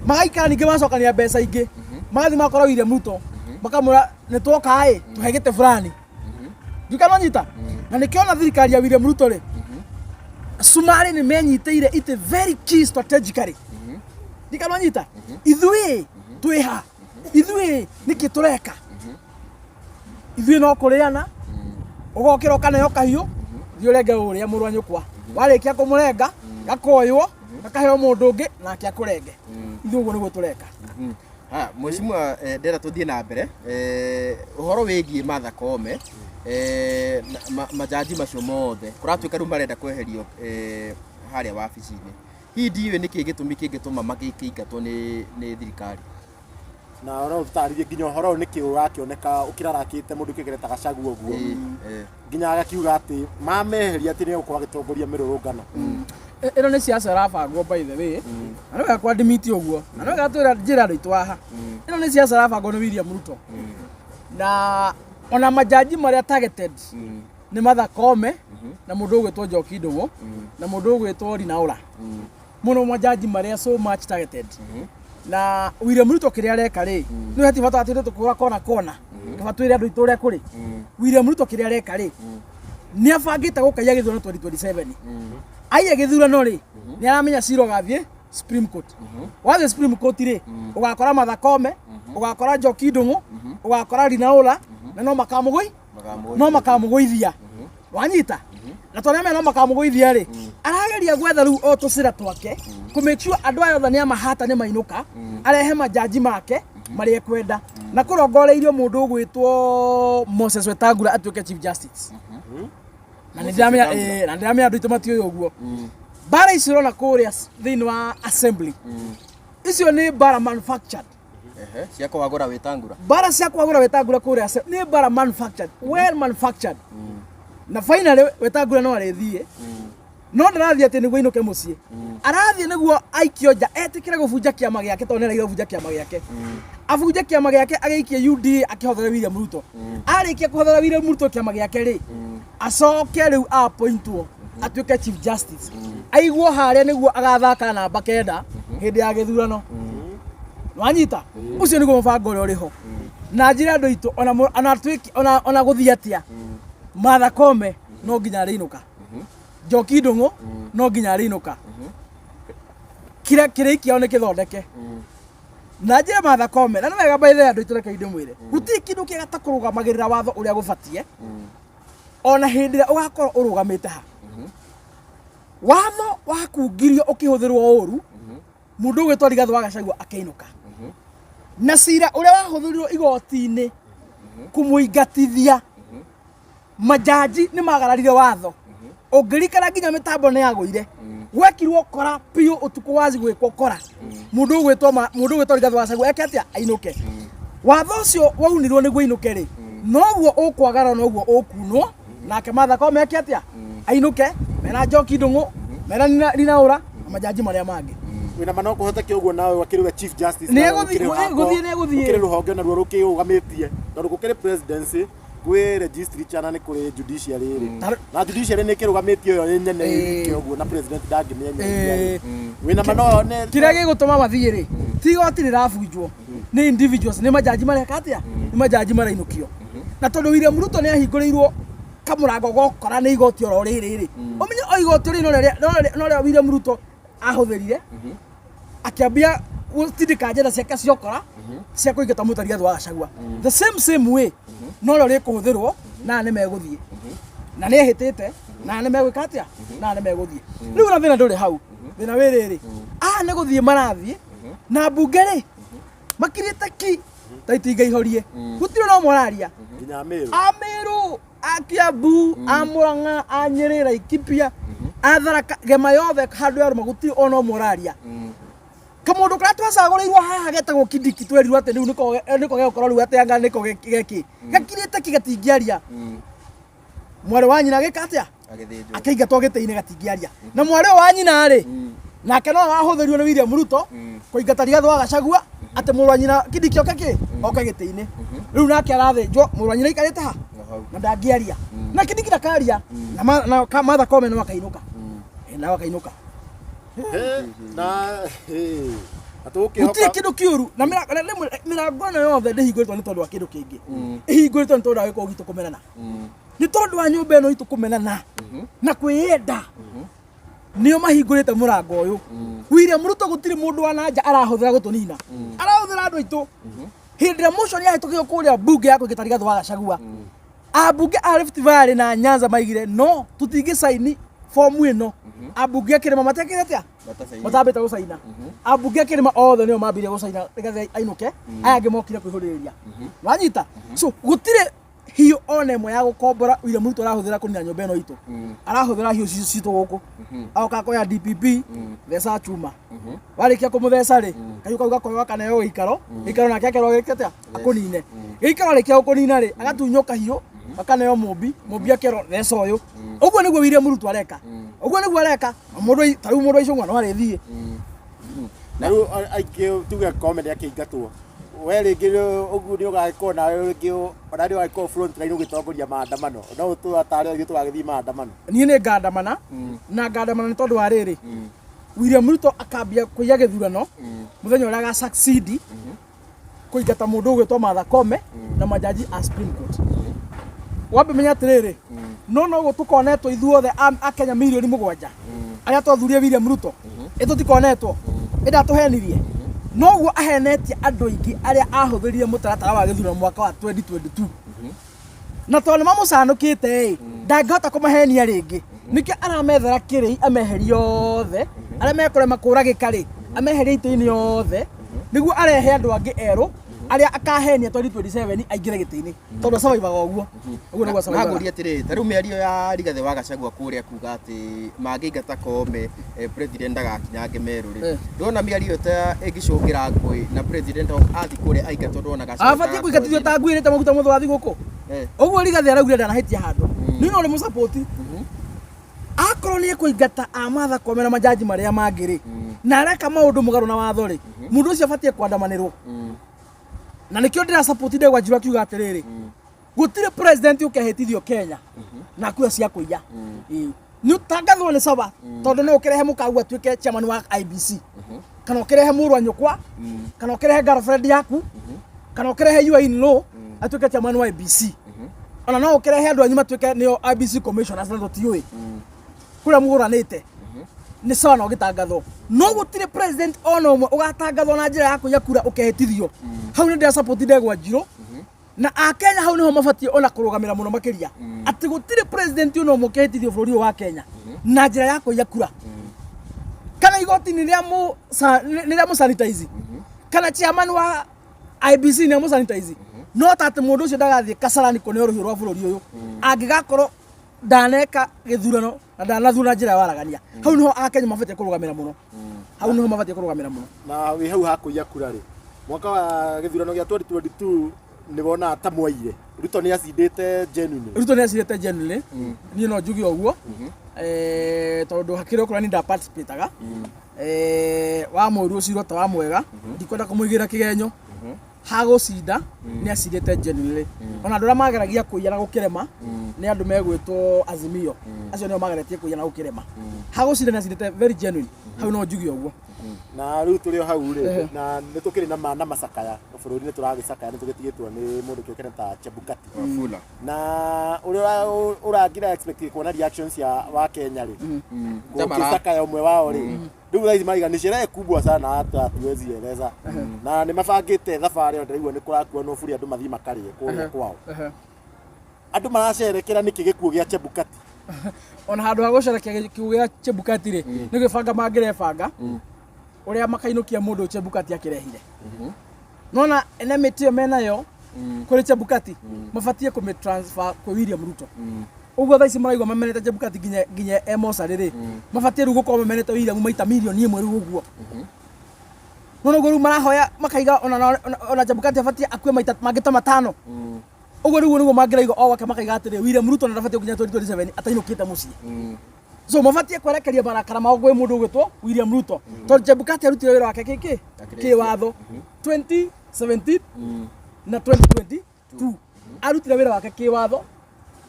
magaikara ningĩ magacokania mbeca ingĩ, magathiĩ magakora William Ruto, makamwĩra nĩ twoka ĩ, tũhe gĩtĩ fulani. Ndikana nyita na nĩkĩona thirikari ya William Ruto rĩ, Sumarĩ nĩ menyitĩire itĩ very key strategically. Ndikana nyita ithuĩ twĩ ha, ithuĩ nĩkĩ tũreka? Ithuĩ no kũrĩana, ũgokĩra ũkaneo kahiũ, thiĩ ũrenge ũrĩa mũrũ wa nyũkwa, warĩkia kũmũrenga gakoywo gakaheo mũndũ ũngĩ nake akũrenge. Ithuĩ ũguo nĩguo tũreka. Ha, mheshimiwa, ndĩrenda tũthiĩ na mbere ũhoro wĩgiĩ Martha Koome, majaji macio mothe kũratuĩka rĩu marenda kweherio harĩa wabici-inĩ. Hihi ndiũĩ nĩkĩ gĩtũmi kĩngĩtũma magĩkĩingatwo nĩ thirikari? Na no ũtarĩrie nginya ũhoro ũyũ nĩkĩ ũrakĩoneka ũkĩrarakĩte mũndũ kĩgereta Gachagua ũguo, nginya agakiuga atĩ mameheria atĩ nĩ egũkorwo agĩtongoria mĩrũrũngano? Ĩno nĩ siasa ĩrabangwo, by the way, na nĩ wega kwadimiti ũguo, na nĩ wega twĩra njĩra andũ aitũ haha, ĩno nĩ siasa ĩrabangwo nĩ William Ruto. Na ona majaji marĩa targeted nĩ Martha Koome na mũndũ ũgwĩtwo Njoki Ndũng'ũ na mũndũ ũgwĩtwo Rinaũra mũno, majaji marĩa so much targeted. Na William Ruto kĩrĩa areka rĩ, nĩ hati bata atĩ tũkũra kona kona, kaba twĩre andũ aitũ ũrĩa kũrĩ. William Ruto kĩrĩa areka rĩ, nĩ abangĩte gũkaiya gĩthurano 2027. Aiya gĩthurano rĩ, nĩ aramenya cira ũgathiĩ Supreme Court. Wathiĩ Supreme Court rĩ, ũgakora Martha Koome, ũgakora Njoki Ndung'u, ũgakora Rinaũra, na no makamũgũi no makamũgũithia. Wanyita? Na tondũ nĩamenya no makamũgũithia rĩ, arageria gwetha rĩu o tũcĩra twake kũ make sure andũ aya othe nĩ amahata nĩ mainũka, arehe majaji make marĩa ekwenda, na kũrongoreirio mũndũ ũgwĩtwo Moses Wetangula atuĩke Chief Justice. Na nĩ ndĩramenya, na ndĩramenya andũ aitũ matiũĩ ũguo. Mbara icio ũrona kũrĩa thĩinĩ wa assembly icio nĩ mbara manufactured. Ehe, cia kũhagũra Wetangula. Mbara cia kwagũra Wetangula kũrĩa nĩ mbara manufactured, well manufactured. Na finally Wetangula no arĩthiĩ, no ndarathiĩ atĩ nĩguo ainũke mũciĩ, arathiĩ nĩguo aikio nja, etĩkĩre gũbunja kĩama gĩake, tondũ nĩaregire gũbunja kĩama gĩake. Abunje kĩama gĩake, agĩikie UDA, akĩhothere William Ruto. Arĩkia kũhothera William Ruto kĩama gĩake rĩ, acoke rĩu appointwo atuĩke Chief Justice, aigwo harĩa nĩguo agathaka namba 9 hĩndĩ ya gĩthurano. Wanyita? Ũcio nĩguo mũbango ũrĩa ũrĩ ho. Na njĩra andũ aitũ, ona ona tuĩke ona gũthiĩ atĩa, Martha Koome no nginya arĩinũka, Njoki Ndung'u no nginya arĩinũka, kĩrĩa kĩrĩa kĩao nĩ kĩthondeke. Na njĩra Martha Koome, na nĩ wega, by the way, andũ aitũ, reke ndĩmwĩre, gũtirĩ kĩndũ kĩega ta kũrũgamagĩrĩra watho ũrĩa gũbatiĩ, ona hĩndĩ ĩrĩa ũgakorwo ũrũgamĩte ha watho wakungirio ũkĩhũthĩrwo ũru. Mũndũ ũgwĩtwo Rigathĩ wa Gachagua akĩinũka na cira ũrĩa wahũthĩrirwo igoti-inĩ kũmũingatithia, majaji nĩ magararire watho. Ũngĩrikana nginya mĩtambo nĩ yagũire, gwekirwo kora biũ ũtukũ wazi gwĩkwo kora, mũndũ ũgwĩtwo Rigathĩ wa Gachagua eke atĩa? Ainũke. Watho ũcio waunirwo nĩguo ainũke rĩ, noguo ũkwagara, noguo ũkunwo. Nake Martha Koome eke atĩa? Ainũke mena Njoki Ndung'u, mena Rinaũra na majaji marĩa mangĩ. Wĩna ma no kũhoteke ũguo nawe wakĩrĩ we Chief Justice? Nĩ nawe egũthiĩ- ũkĩrĩ gũthiĩ nĩ egũthiĩ. Gũkĩrĩ rũhonge naruo rũkĩrũgamĩtie, tondũ gũkĩrĩ presidency, kwĩ legislature, na nĩ kũrĩ judiciary rĩ. Na judiciary nĩ ĩkĩrũgamĩtie ĩyo ĩ nyene ĩke ũguo, na president ndangĩmĩenyeria rĩ. Wĩna ma no one Kĩrĩa gĩgũtũma mathiĩ rĩ, ti igoti rĩrabunjwo, nĩ individuals, nĩ majaji mareka atĩa? Nĩ majaji marainũkio. Na tondũ William Ruto nĩ ahingũrĩirwo kamũrango gokora nĩ igoti oro rĩrĩ rĩ, ũmenye o igoti rĩrĩ no rĩo William Ruto ahũthĩrire akĩambia gũtindĩka njĩra ciake ciokora cia kũingata mũtari Rigathĩ wa Gachagua. The same same way no rĩo rĩkũhũthĩrwo, na nĩ megũthiĩ, na nĩ ehĩtĩte, na nĩ megwĩka atĩa, na nĩ megũthiĩ rĩu. Na thĩna ndũrĩ hau, thĩna wĩ rĩrĩ, aya nĩ gũthiĩ marathiĩ na mbunge rĩ, makirĩte ki ta itinga ihorie, gũtirĩ no moraria. Nginya Meru. A Meru, a Kiambu, a Murang'a, a Nyĩrĩ, Laikipia, a Tharaka, gema yothe handũ yarũma gũtirĩ ona ũmwe ũraria. Kamũndũ karĩa twacagũrĩirwo haha getagwo Kindiki, twerirwo atĩ rĩu nĩko gegũkorwo rĩu atĩ anga nĩko geki gakirĩte ki, gatingĩaria. Mwarĩ wa nyina agĩka atĩa? Agĩthĩnjwo. Akĩingatwo gĩtĩ-inĩ gatingĩaria na mwarĩ ũyũ wa nyina rĩ, nake no wahũthĩrirwo nĩ William Ruto kũingata Rigathĩ wa Gachagua atĩ mũrũ wa nyina Kindiki oke kĩ oke gĩtĩ-inĩ. Rĩu nake arathĩnjwo, mũrũ wa nyina aikarĩte ha Na hau. Na ndangĩaria na Kindiki ndakaria na Martha Koome no akainũka. No akainũka. Na na Gũtirĩ tũgũkĩhoka kĩndũ kĩũru na rĩmwe mĩrango ĩno yothe ndĩhingũrĩtwo nĩ tondũ wa kĩndũ kĩngĩ, ĩhingũrĩtwo nĩ tondũ wa gĩkorwo gitũ kũmenana, nĩ tondũ wa nyũmba ĩno itũ kũmenana na kwĩyenda, nĩo mahingũrĩte mũrango ũyũ. William Ruto gũtirĩ mũndũ wa nanja arahũthĩra gũtũnina, arahũthĩra andũ aitũ. Hĩndĩ ĩrĩa motion yahĩtũkio kũrĩa mbunge ya kũingata Rigathĩ wa Gachagua, ambunge a Rift Valley na Nyanza maigire no tũtingĩcaini fomu ĩno ambunge a kĩrĩma matekĩte atĩa? Matacainĩte. Matambĩte gũcaina. Ambunge a kĩrĩma othe nĩo mambirie gũcaina Rigathĩ ainũke, aya angĩ mokire kwĩhũrĩrĩria wanyita. So gũtirĩ hiũ ona ĩmwe ya gũkombora William Ruto arahũthĩra kũnina nyũmba ĩno itũ, arahũthĩra hiũ citũ gũkũ. Agoka akoya DPP, theca chuma, warĩkia kũmũtheca rĩ, kahiũ kau gakoywo gakaneo gĩikaro, gĩikaro nake akerwo gĩke atĩa? Akũnine. Gĩikaro arĩkia gũkũnina rĩ, agatunywo kahiũ gakaneo mũmbi, mũmbi akerwo theca ũyũ. Ũguo nĩguo William Ruto areka, ũguo nĩguo areka. Na mũndũ ta rĩu mũndũ wa Icũng'wa no arĩthiĩ. Na rĩu aingĩ tuge Koome nĩ akĩingatwo, we rĩngĩ ũguo nĩ ũgagĩkorwo nawe rĩngĩ ona nĩ ũgagĩkorwo front line ũgĩtongoria maandamano, no ũtũtare ithuĩ tũgagĩthiĩ maandamano? Niĩ nĩ ngandamana, na ngandamana nĩ tondũ wa rĩrĩ, William Ruto akambia kũiya gĩthurano mũthenya ũrĩa aga succeed kũingata mũndũ ũgwĩtwo Martha Koome na majaji a Supreme Court. Wambe menya atĩrĩrĩ, no ũguo tũkonetwo ithuothe a Kenya mirioni 7 arĩa twathurie William Ruto, ĩ tũtikonetwo, ĩ ndatũhenirie? Noguo ahenetie andũ aingĩ arĩa ahũthĩrire mũtaratara wa gĩthurano mwaka wa 2022, na tondũ nĩ mamũcanũkĩte ĩ, ndangĩhota kũmahenia rĩngĩ. Nĩkĩo aramethera kĩrĩi ameherie othe arĩa mekũrema kũragĩka rĩ, ameherie itĩ-inĩ othe nĩguo arehe andũ angĩ erũ arĩa akahenia 2027 aingĩre gĩtĩ-inĩ, tondũ acabaibaga ũguo, ũguo nĩguo acabaibaga. Ngũria atĩrĩrĩ, ta rĩu mĩario ya Rigathĩ wa Gachagua kũrĩa kuga atĩ mangĩingata Koome, president ndagakinyange Meru rĩ, ndũrona mĩario ĩyo ta ĩngĩcũngĩra ngũĩ na president athiĩ kũrĩa aingatwo ndũrona Gachagua Abatiĩ kũingatithio ta ngui ĩrĩte maguta mũthĩ wa thigũkũ. Ũguo Rigathĩ araugire ndanahĩtia handũ. Niĩ no ndĩmũsupport. Akorwo nĩ ekũingata a Martha Koome na majaji marĩa mangĩ rĩ, na areka maũndũ mũgarũ na watho rĩ, mũndũ ũcio abatiĩ kwandamanĩrwo. Na nĩkĩo ndĩra support Ndegwa Njiru akiuga atĩrĩrĩ, gũtirĩ president ũkehĩtithio Kenya na kura cia kũiya. Ĩĩ. Nĩ ũtangathwo nĩ sawa, tondũ no ũkĩrehe mũkau atuĩke chairman wa IBC, kana ũkĩrehe mũrũ wa nyũkwa, kana ũkĩrehe girlfriend yaku, kana ũkĩrehe your in law atuĩke chairman wa IBC, ona no ũkĩrehe andũ anyu matuĩke nĩo IBC commissioners na tũtiũĩ kũrĩa mũgũranĩte, nĩ sawa na ũgĩtangathwo. No gũtirĩ president ona ũmwe ũgatangathwo na njĩra ya kũiya kura ũkehĩtithio. Hau nĩ ndĩra support Ndegwa Njirũ na akenya, hau niho mabatiĩ ona kũrũgamĩra mũno makĩria, atĩ gũtirĩ president ona ũmwe ũkehĩtithio bũrũri ũyũ wa Kenya na njĩra ya kũiya kura, kana igoti nĩ rĩa nĩ rĩa mũsanitize, kana chairman wa IBC nĩ mũsanitize, no ta atĩ mũndũ ũcio ndagathiĩ Kasarani kũneo rũhiũ rwa bũrũri ũyũ angĩgakorwo ndaneka gĩthurano na ndanathura na njĩra ya waragania. Hau niho akenya mabatiĩ kũrũgamĩra mũno, hau niho mabatiĩ kũrũgamĩra mũno. Na wĩ hau hakũiya kura rĩ, mwaka wa gĩthurano gĩa 2022 nĩ wonaga ta mwaire Ruto nĩ acindĩte genuinely? Ruto nĩ acindĩte genuinely, niĩ no njuge ũguo, tondũ hakĩrĩ okorwo nĩ nda participataga wa mũru ũcirwo ta wa mwega, ndikwenda kũmũigĩra kĩgenyo hagũcinda, nĩ acindĩte genuinely. Ona andũ arĩa mageragia kũiya na gũkĩrema nĩ andũ megwĩtwo Azimio, acio nĩo mageretie kũiya na gũkĩrema. Hagũcinda nĩ acindĩte very genuine, hau no njuge ũguo. Na rĩu tũrĩ o hau rĩ, na nĩ tũkĩrĩ na na macakaya bũrũri, nĩ tũragĩcakaya, nĩ tũgĩtigĩtwo nĩ mũndũ kĩũkene ta Chebukati. Wafula. Na ũrĩa ũrangira expect kuona reactions ya wa Kenya rĩ, gũgĩcakaya ũmwe wao rĩ, rĩu thaa ici maraiga ni sherehe kubwa sana hata hatuwezi eleza, na nĩ mabangĩte thabarĩ, ona ndĩraigua nĩ kũrakuanwo buri andũ mathiĩ makarĩe kũrĩa kwao. Andũ maracerekera nĩkĩ gĩkuũ gĩa Chebukati? Ona handũ ha gũcerekea gĩkuũ gĩa Chebukati rĩ, nĩ gwĩbanga mangĩrebanga ũrĩa makainũkia mũndũ ũyũ Chebukati akĩrehire. Nona enemy ĩyo menayo kũrĩ Chebukati mabatiĩ kũmĩ transfer kwĩ William Ruto. Ũguo thaa ici maraigua mamenete Chebukati nginya e mocarĩ rĩ, mabatiĩ rĩu gũkorwo mamenete William maita 1 million rĩu ũguo. Nona ũguo rĩu marahoya makaiga ona Chebukati abatiĩ akue maita mangĩ ta matano. Ũguo rĩu nĩguo mangĩraiga o gwake makaiga atĩrĩ William Ruto na ndabatiĩ gũkinya 2027 atainũkĩte mũciĩ. So mabatiĩ kwerekeria marakara mao gwĩ mũndũ ũgwĩtwo William Ruto tondũ Chebukati arutire wĩra wake kĩkĩ kĩwatho 2017 na 2022 arutire wĩra wake kĩwatho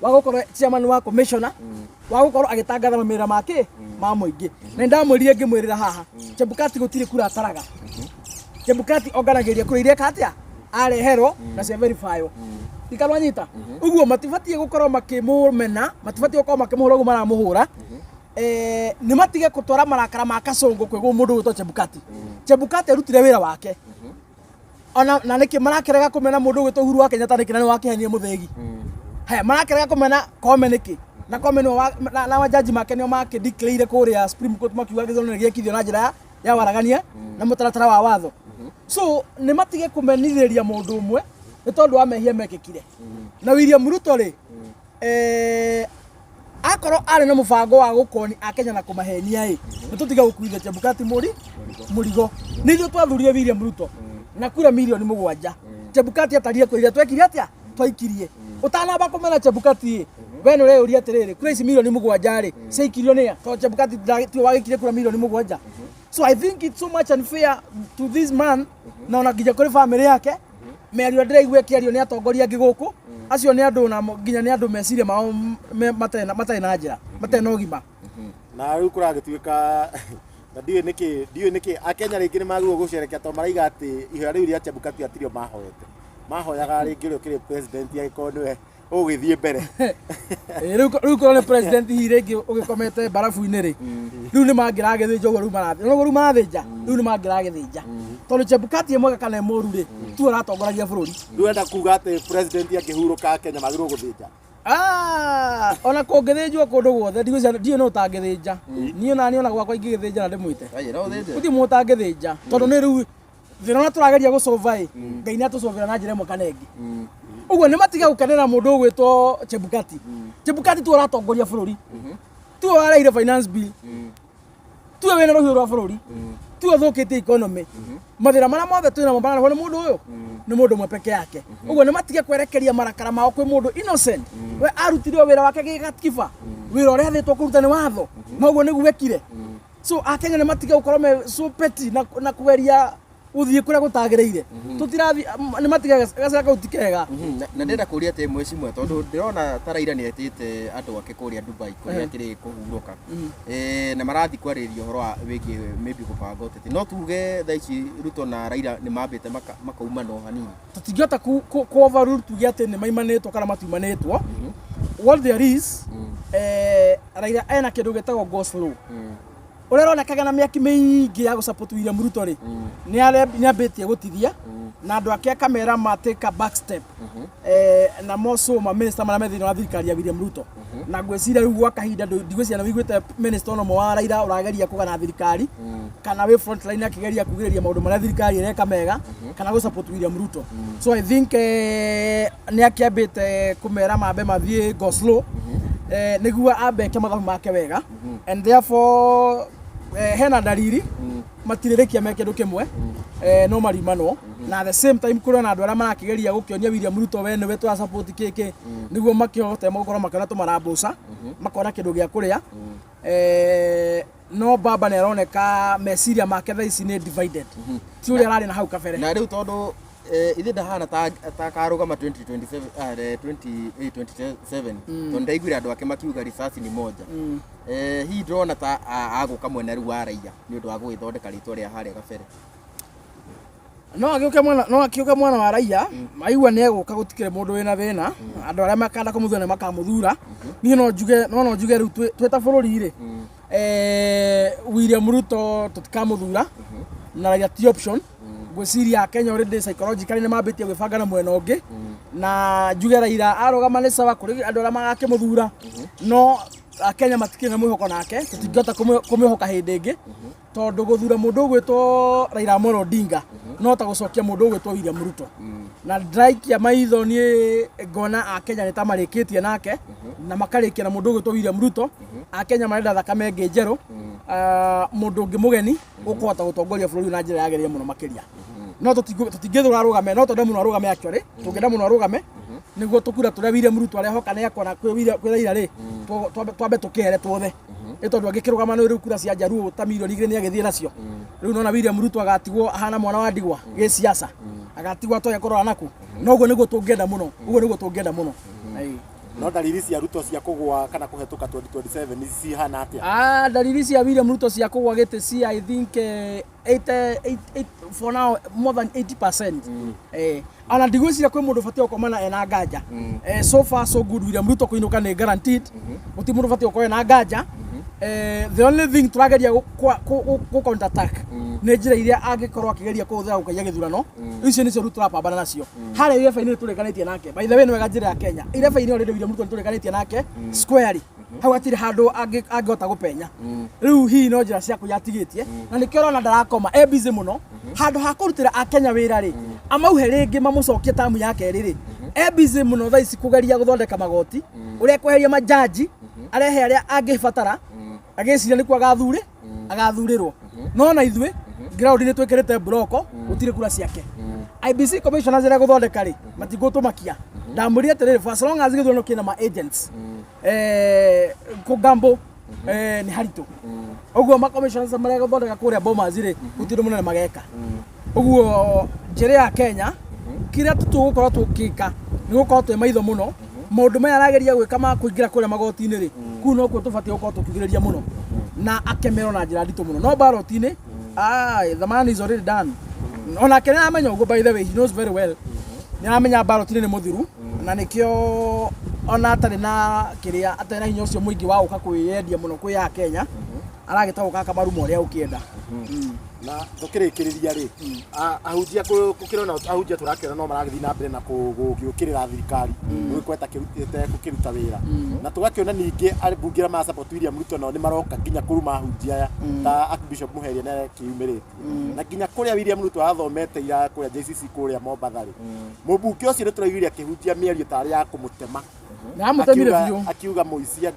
wa gũkorwo chairman wa commissioner wa gũkorwo agĩtangatha mawĩra make ma mũingĩ na nĩndamwĩrire ngĩmwĩrĩra haha Chebukati gũtirĩ kura ataraga. Chebukati onganagĩria kura iria eka atĩa areherwo na cia verify ikarwa nyita ũguo matibatiĩ gũkorwo makĩmũmena, matibatiĩ gũkorwo makĩmũhũra ũguo maramũhũra. Nĩ matige gũtwara marakara ma kasongo kwĩ mũndũ ũgwĩtwo Chebukati. Chebukati arutire wĩra wake ona na nĩkĩ marakĩrega kũmena mũndũ ũgwĩtwo Uhuru wa Kenyatta nĩkĩ na nĩ wakĩhenie mũthĩgi. Haya marakĩrega kũmena Koome nĩkĩ na Koome nĩwe na majaji make nĩo makĩ declare kũrĩa Supreme Court makiuga gĩthurano nĩ gĩekithio na njĩra ya waragania na mũtaratara wa watho. So nĩ matige kũmenithĩria mũndũ ũmwe nĩ tondũ wa mehia mekĩkire. Na William Ruto rĩ, akorwo arĩ na mũbango wa gũkoni akenya na kũmahenia ĩ, nĩ tũtige gũkuithia Chebukati mũrigo. Nĩ ithuĩ twathurire William Ruto na kura 7 milioni. Chebukati atarire kura iria twekire atĩa twaikirie. Ũtanamba kũmena Chebukati ĩ, we nĩ ũreyũria atĩrĩrĩ, kura ici 7 milioni rĩ ciaikirio nĩa? Tondũ Chebukati tiwe wagĩikirie kura 7 milioni. So I think it's so much unfair to this man na ona nginya kũrĩ family yake. Mĩario ndĩraigua ĩkĩario nĩ atongoria angĩ gũkũ, acio nĩ andũ na nginya nĩ andũ meciria mao matarĩ na njĩra, matarĩ na ũgima. Na rĩu kũragĩtuĩka na ndiũĩ nĩkĩ akenya rĩngĩ nĩ magĩrĩirwo gũcerekea tondũ maraiga atĩ ihoya rĩu rĩa Chebukati atirio mahoete, mahoyaga rĩngĩ ũrĩa ũkĩrĩ president agĩkorwo nĩwe ũgũgĩthiĩ mbere. Rĩu korwo nĩ president hihi rĩngĩ ũgĩkomete mbarabu-inĩ rĩ, rĩu nĩ mangĩragĩthĩnja ũguo rĩu marathĩnja, ũguo rĩu marathĩnja, rĩu nĩ mangĩragĩthĩnja tondũ Chebukati e mwega kana e mũru rĩ, tiwe ũratongoragia bũrũri. Rĩu enda kuga atĩ president angĩhurũka akenya magĩrĩirwo gũthĩnja? Ah, ona kũngĩthĩnjwo kũndũ guothe ndigwĩciria ndiũĩ nũ ũtangĩthĩnja. Niĩ ona niĩ ona gwakwa ingĩgĩthĩnja na ndĩmwĩte. Aye, no ũthĩnje. Gũtirĩ mũndũ ũtangĩthĩnja tondũ nĩ rĩu thĩna ũrĩa tũrageria gũcũva ĩ, Ngai nĩ atũcũvĩra na njĩra ĩmwe kana ĩngĩ. Ũguo nĩ matige gũkenera mũndũ ũgwĩtwo Chebukati. Chebukati tiwe ũratongoria bũrũri, tiwe wareire finance bill, tiwe wĩna rũhiũ rwa bũrũri, tiwe ũthũkĩtie economy. Mathĩna marĩa mothe twĩ namo mararehwo nĩ mũndũ ũyũ, nĩ mũndũ ũmwe peke yake. Ũguo nĩ matige kwerekeria marakara mao kwĩ mũndũ innocent. We arutire o wĩra wake gĩgatiba, wĩra ũrĩa athĩtwo kũruta nĩ watho, na ũguo nĩguo ekire. So akenya nĩ matige gũkorwo me so petty na kũgeria gũthiĩ kũrĩa gũtagĩrĩire. Tũtirathi nĩ matige gacĩra kau ti kega. Na ndĩrenda kũria atĩ mheshimiwa, tondũ ndĩrona ta Raila nĩ etĩte andũ ake kũrĩa Dubai kũrĩa akĩrĩ kũhurũka. Na marathiĩ kwarĩrĩria ũhoro wa wĩgiĩ maybe gũbanga ũteti. No tuge thaa ici Ruto na Raila nĩ mambĩte makaumana o hanini? Tũtingĩhota ku overrule tuge atĩ nĩ maimanĩtwo kana matiumanĩtwo. What there is, Raila ena kĩndũ gĩtagwo go slow. Ũrĩa ũronekaga na mĩaki mĩingĩ ya gũsupport William Ruto rĩ, nĩ ambĩtie gũtithia na andũ ake akamera ma take a back step, na moco ma minister marĩa me thĩinĩ wa thirikari ya William Ruto. Na ngwĩciria rĩu gwa kahinda ndigwĩciria nĩ wĩiguĩte minister ona ũmwe wa Raila ũrageria kũgana thirikari kana wĩ front line akĩgeria kugĩrĩria maũndũ marĩa thirikari ĩreka mega kana gũ support William Ruto. So I think nĩ akĩambĩte kũmera mambe mathiĩ go slow, nĩguo ambe eke mathabu make wega, and therefore hena dalili matirĩrĩkia me kĩndũ kĩmwe, no marimanwo. Na at the same time kũrĩ ona andũ arĩa marakĩgeria gũkĩonia William Ruto we nĩwe tũra support kĩkĩ nĩguo makĩhote gũkorwo makĩona tũmarambuca makona kĩndũ gĩa kũrĩa. No baba nĩ aroneka meciria make thaa ici nĩ divided, ti ũrĩa ararĩ na hau kabere. Na rĩu tondũ ithe ndahana ta karũgama 2027, 2027, tondũ ndaiguire andũ ake makiuga risasi ni moja. Hihi ndĩrona ta agũka mwena rĩu wa raia nĩ ũndũ wa gũgĩthondeka rĩtwa rĩa harĩa kabere? No akĩũke mwena wa raia maigua nĩ egũka, gũtikĩrĩ mũndũ wĩna thĩna. Andũ arĩa makanda kũmũthura nĩ makamũthura. Niĩ no njuge rĩu twĩ ta bũrũri rĩ, William Ruto tũtikamũthura na Raila ti option. Ngwĩciria Kenya already psychologically nĩ mambĩtie gwĩbanga na mwena ũngĩ, na njuge Raila arũgama nĩ sawa kũrĩ andũ arĩa magakĩmũthura, no Akenya matikĩrĩ na mwĩhoko nake. Tũtingĩhota kũmwĩhoka hĩndĩ ĩngĩ tondũ gũthura mũndũ ũgwĩtwo Raila Amolo Odinga no ta gũcokia mũndũ ũgwĩtwo William Ruto. Na ndĩraikia maitho niĩ ngona Akenya nĩ ta marĩkĩtie nake na makarĩkia na mũndũ ũgwĩtwo William Ruto. Akenya marenda thakame ĩngĩ njerũ, mũndũ ũngĩ mũgeni ũkũhota gũtongoria bũrũri ũyũ na njĩra yagĩrĩire mũno makĩria. No tũtingĩthũra arũgame, no twende mũno arũgame. Actually tũngĩenda mũno arũgame. Nĩguo tũkura tũrĩa William Ruto arehoka nĩ akona kwĩ Raila rĩ, twambe tũkĩhere tuothe, nĩ tondũ angĩkĩrũgama nĩ rĩu kura cia Njaruo ta 2 million nĩ agĩthiĩ nacio. Rĩu nona William Ruto agatigwo ahana mwana wa ndigwa gĩsiasa, agatigwo atoe kũrora naku. No ũguo nĩguo tũngĩenda mũno, ũguo nĩguo tũngĩenda mũno. Ĩĩ. No ndariri cia Ruto cia kũgũa kana kũhetũka 2027 cihana atĩa? Ah, ndariri cia William Ruto cia kũgwa gĩtĩ ci, I think, 80, 8, for now more than 80%. Ona ndigwĩciria kwĩ mũndũ ũbatiĩ gũkoma na ena nganja. So far so good, William Ruto kũinũka nĩ guaranteed, gũtirĩ mũndũ ũbatiĩ gũkorwo ena nganja. The only thing tũrageria gũ counter attack nĩ njĩra iria angĩkorwo akĩgeria kũhũthĩra gũkaiya gĩthurano. Icio nĩcio rĩu tũrapambana nacio harĩa ireba-inĩ. Nĩ tũrĩkanĩtie nake, by the way, nĩ wega njĩra ya Kenya ireba-inĩ already William Ruto nĩ tũrĩkanĩtie nake squarely, hau hatirĩ handũ angĩhota gũpenya. Rĩu hihi no njĩra cia kũiya atigĩtie, na nĩkĩo ũrona ndarakoma, e busy mũno. Handũ ha kũrutĩra akenya wĩra rĩ, amauhe rĩngĩ mamũcokie tamu ya kerĩ rĩ, e busy mũno thaa ici kũgeria gũthondeka magoti, ũrĩa kweheria majaji, arehe arĩa angĩbatara, agĩciria nĩkuo agathurĩ agathurĩrwo. No na ithuĩ ground nĩ twĩkĩrĩte bloko, gũtirĩ kura ciake. IEBC commissioners arĩa gũthondeka rĩ, matigũtũmakia. Ndamwĩrire atĩrĩrĩ, for as long as gĩthurano kĩna ma agents, kũgambo nĩ haritũ ũguo. Ma commissioners marĩa gũthondeka kũrĩa Bomas rĩ, gũtirĩ ũndũ mũnene mageka. Ũguo njĩra ya Kenya, kĩrĩa tu tũgũkorwo tũgĩka nĩ gũkorwo twĩ maitho mũno. Maũndũ maya arageria gwĩka ma kũingĩra kũrĩa magoti-inĩ rĩ, kũu nokuo tũbatiĩ gũkorwo tũkiugĩrĩria mũno na akemerwo na njĩra nditũ mũno. No ballot-inĩ, ah, the man is already done. Onake nĩ aramenya ũguo. By the way, he knows very well, nĩ aramenya ballot-inĩ nĩ mũthiru, na nĩkĩo ona atarĩ na kĩrĩa, atarĩ na hinya ũcio mũingĩ wa gũka kwĩyendia mũno kwĩ ya Kenya, aragĩta gũka akamaruma ũrĩa ũkĩenda. Na tũkĩrĩkĩrĩria rĩ, ahunjia gũkĩrona ahunjia tũrakĩona no maragĩthiĩ na mbere na gũgĩũkĩrĩra thirikari gũgĩkorwo ĩtekũkĩruta wĩra, na tũgakĩona ningĩ ambunge arĩa mara support William Ruto nao nĩ maroka nginya kũruma ahunjia aya, ta Archbishop Muheria nĩ akĩumĩrĩtie, na nginya kũrĩa William Ruto arathomete ira kũrĩa JCC kũrĩa Mombatha rĩ, mũmbunge ũcio nĩ tũraiguire akĩhunjia mĩario tarĩ ya kũmũtema. Nĩ amũtemire biũ. Akiuga mũici.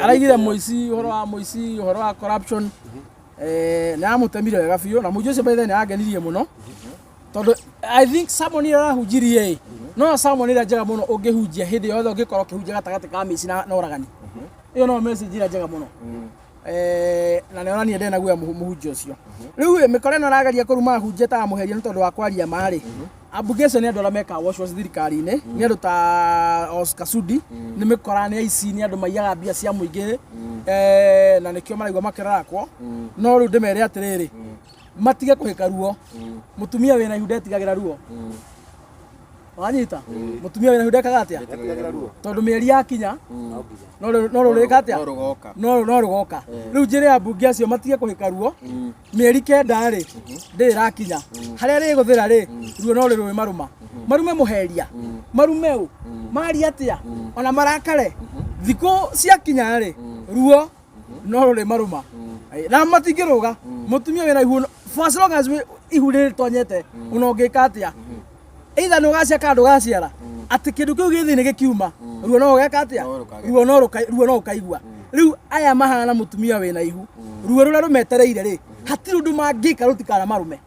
Araigire mũici, ũhoro wa mũici, ũhoro wa corruption. Nĩ amũtemire wega biũ, na mũici ũcio, by the way, nĩ angenirie mũno, tondũ I think sermon ĩrĩa arahunjirie ĩ no sermon ĩrĩa njega mũno ũngĩhunjia hĩndĩ yothe ũngĩkorwo ũkĩhunjia gatagatĩ ka mĩici na ũragani. Ĩyo no message ĩrĩa njega mũno. Na nĩ onanie ndĩ na guoya mũhunjia ũcio. Rĩu ĩ, mĩkora ĩno ĩrageria kũruma ahunjia ta amũheria nĩ tondũ wa kwaria ma rĩ, ambunge acio nĩ andũ arĩa mekaga wash wash thirikari-inĩ, nĩ andũ ta Oscar Sudi, nĩ mĩkora, nĩ aici, nĩ andũ maiyaga mbia cia mũingĩ, na nĩkĩo maraigua makĩrarakwo. No rĩu ndĩmere atĩrĩrĩ, matige kũhĩka ruo. Mũtumia wĩna ihu ndetigagĩra ruo. Wanyita? Mũtumia wĩna ihu ndekaga atĩa? Ndetigagĩra ruo. Tondũ mĩeri yakinya No nginya. no rũrĩka atĩa? No rũgoka. No rũgoka. Rĩu njĩre ambunge acio matige kũhĩka ruo. Mĩeri 9 rĩ, ndĩrĩ ĩrakinya harĩa rĩgũthĩra rĩ, ruo no rĩrũĩ marũma, marume mũheria, marume ũ, maria atĩa, ona marakare, thikũ ciakinya rĩ, ruo no rũrĩ marũma na matingĩrũga. Mũtumia wĩna ihu, for as long as ihu rĩrĩtonyete, ona ũngĩka atĩa, either nĩ ũgaciara kana ndũgaciara, atĩ kĩndũ kĩu gĩ thĩinĩ gĩkiuma, ruo no ũgeka atĩa? No rũkagĩa. Ruo no ũkaigua. Rĩu aya mahana mũtumia wĩna ihu, ruo rũrĩa rũmetereire rĩ, hatirĩ ũndũ mangĩka rũtikana marume,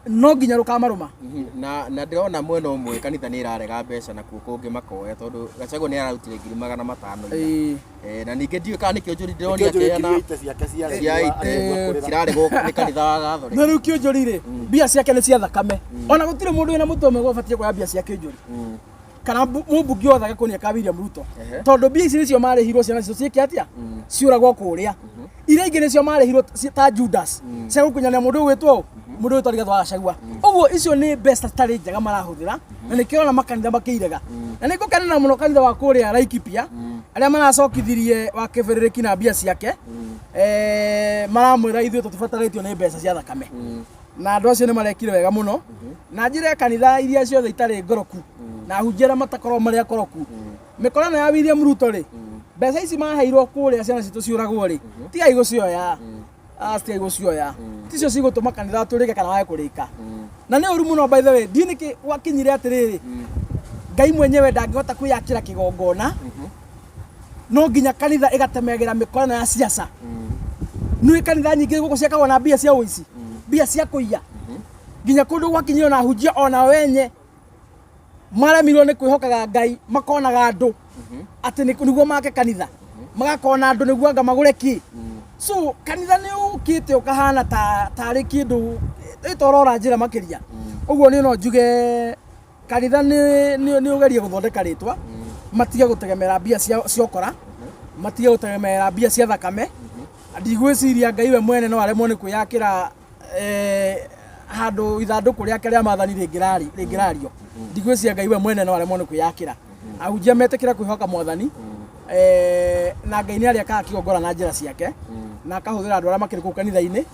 no nginya rũkamarũma. Na ndĩrona mwena ũmwe kanitha nĩ ĩrarega mbeca, na kuo kũngĩ makoya, tondũ Gachagua nĩ ararutire 500,000 ira. Na ningĩ ndiũĩ kana nĩ Kĩonjũri ndĩronire Kĩonjũri akĩheana ngirio ite ciake cia ite ite ciraregwo nĩ kanitha wa Gathoreki. Na rĩu Kĩonjũri rĩ, mbia ciake nĩ cia thakame. Ona gũtirĩ mũndũ wĩna mũtwe mwega ũbatiĩ kuoya mbia cia Kĩonjũri kana mũmbunge wothe agĩkũnia ka William Ruto, tondũ mbia ici nĩcio marĩhirwo ciana cicio ciĩke atĩa, ciũragwo kũrĩa. Iria ingĩ nĩcio marĩhirwo ta Judas cia gũkunyanĩra mũndũ ũgwĩtwo ũ, mũndũ ũgwĩtwo Rigathĩ wa Gachagua. Ũguo icio nĩ mbeca citarĩ njega marahũthĩra, na nĩkĩo ũrona makanitha makĩirega. Na nĩ ngũkenera mũno kanitha wa kũrĩa Laikipia arĩa maracokithirie wa kĩbĩrĩrĩki na mbia ciake, maramwĩra ithuĩ tũtibatarĩtio nĩ mbeca cia thakame, na andũ acio nĩ marekire wega mũno. Na njĩra ya kanitha iria ciothe itarĩ ngoroku na ahunjia arĩa matakorwo marĩ akoroku, mĩkorano ya William Ruto rĩ, mbeca ici maheirwo kũrĩa ciana citũ ciũragwo rĩ, tigai gũcioya. Ah, tigai gũcioya, ticio cigũtũma kanitha tũrĩke kana wage kũrĩka. Na nĩ ũru mũno, by the way, ndiĩ nĩkĩ gwakinyire atĩrĩrĩ, Ngai mwenyewe ndangĩhota kwĩyakĩra kĩgongona, no nginya kanitha ĩgatemagĩra mĩkorano ya siasa. Nĩ kanitha nyingĩ gũkũ ciakagwo na mbia cia ũici, mbia cia kũiya, nginya kũndũ gwakinyire ona ahunjia ona wenye. Maremirwo nĩ kwĩhokaga Ngai, makonaga andũ atĩ nĩguo make kanitha, magakona andũ nĩguo anga magũre kĩ. So kanitha nĩ ũkĩte ũkahana ta tarĩ kĩndũ ĩtorora njĩra makĩria. Ũguo niĩ no njuge kanitha nĩ ũgerie gũthondeka rĩtwa, matige gũtegemera mbia cia ũkora, matige gũtegemera mbia cia thakame. Ndigwĩciria Ngai we mwene no aremwo nĩ kwĩyakĩra handũ ithandũkũ rĩake rĩa maathani rĩngĩrario. Ndigwĩciria Ngai we mwene no aremwo nĩ kwĩyakĩra. Ahunjia metĩkĩra kwĩhoka mwathani, na Ngai nĩ arĩakaga kĩgongona na njĩra ciake, na akahũthĩra andũ arĩa makĩrĩ kũu kanitha-inĩ,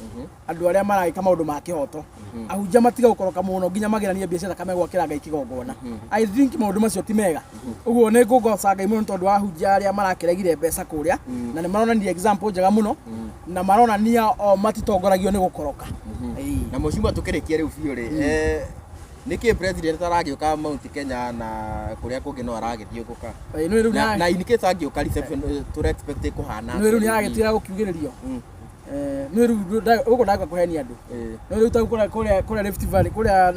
andũ arĩa maragĩka maũndũ ma kĩhoto. Ahunjia matige gũkoroka mũno nginya magĩranie mbia cia thakame gwakĩra Ngai kĩgongona. I think maũndũ macio ti mega. Ũguo nĩ ngũgoca Ngai mũno nĩ tondũ wa ahunjia arĩa marakĩregire mbeca kũrĩa, na nĩ maronania example njega mũno, na maronania o matitongoragio nĩ gũkoroka. Ĩĩ. Na mũcuma tũkĩrĩkia rĩu biũ rĩ, nĩkĩ president aragĩũka Mount Kenya na kũrĩa kũngĩ no aragĩthiũngũka? Ĩĩ, nĩ rĩu Na, na in case angĩũka reception, tũra expect kũhana nĩ rĩu nĩ aragĩtĩra gũkiugĩrĩrio. Nĩ rĩu gũkũ ndagũka kũhenia andũ. No rĩu ta kũrĩa Rift Valley, kũrĩa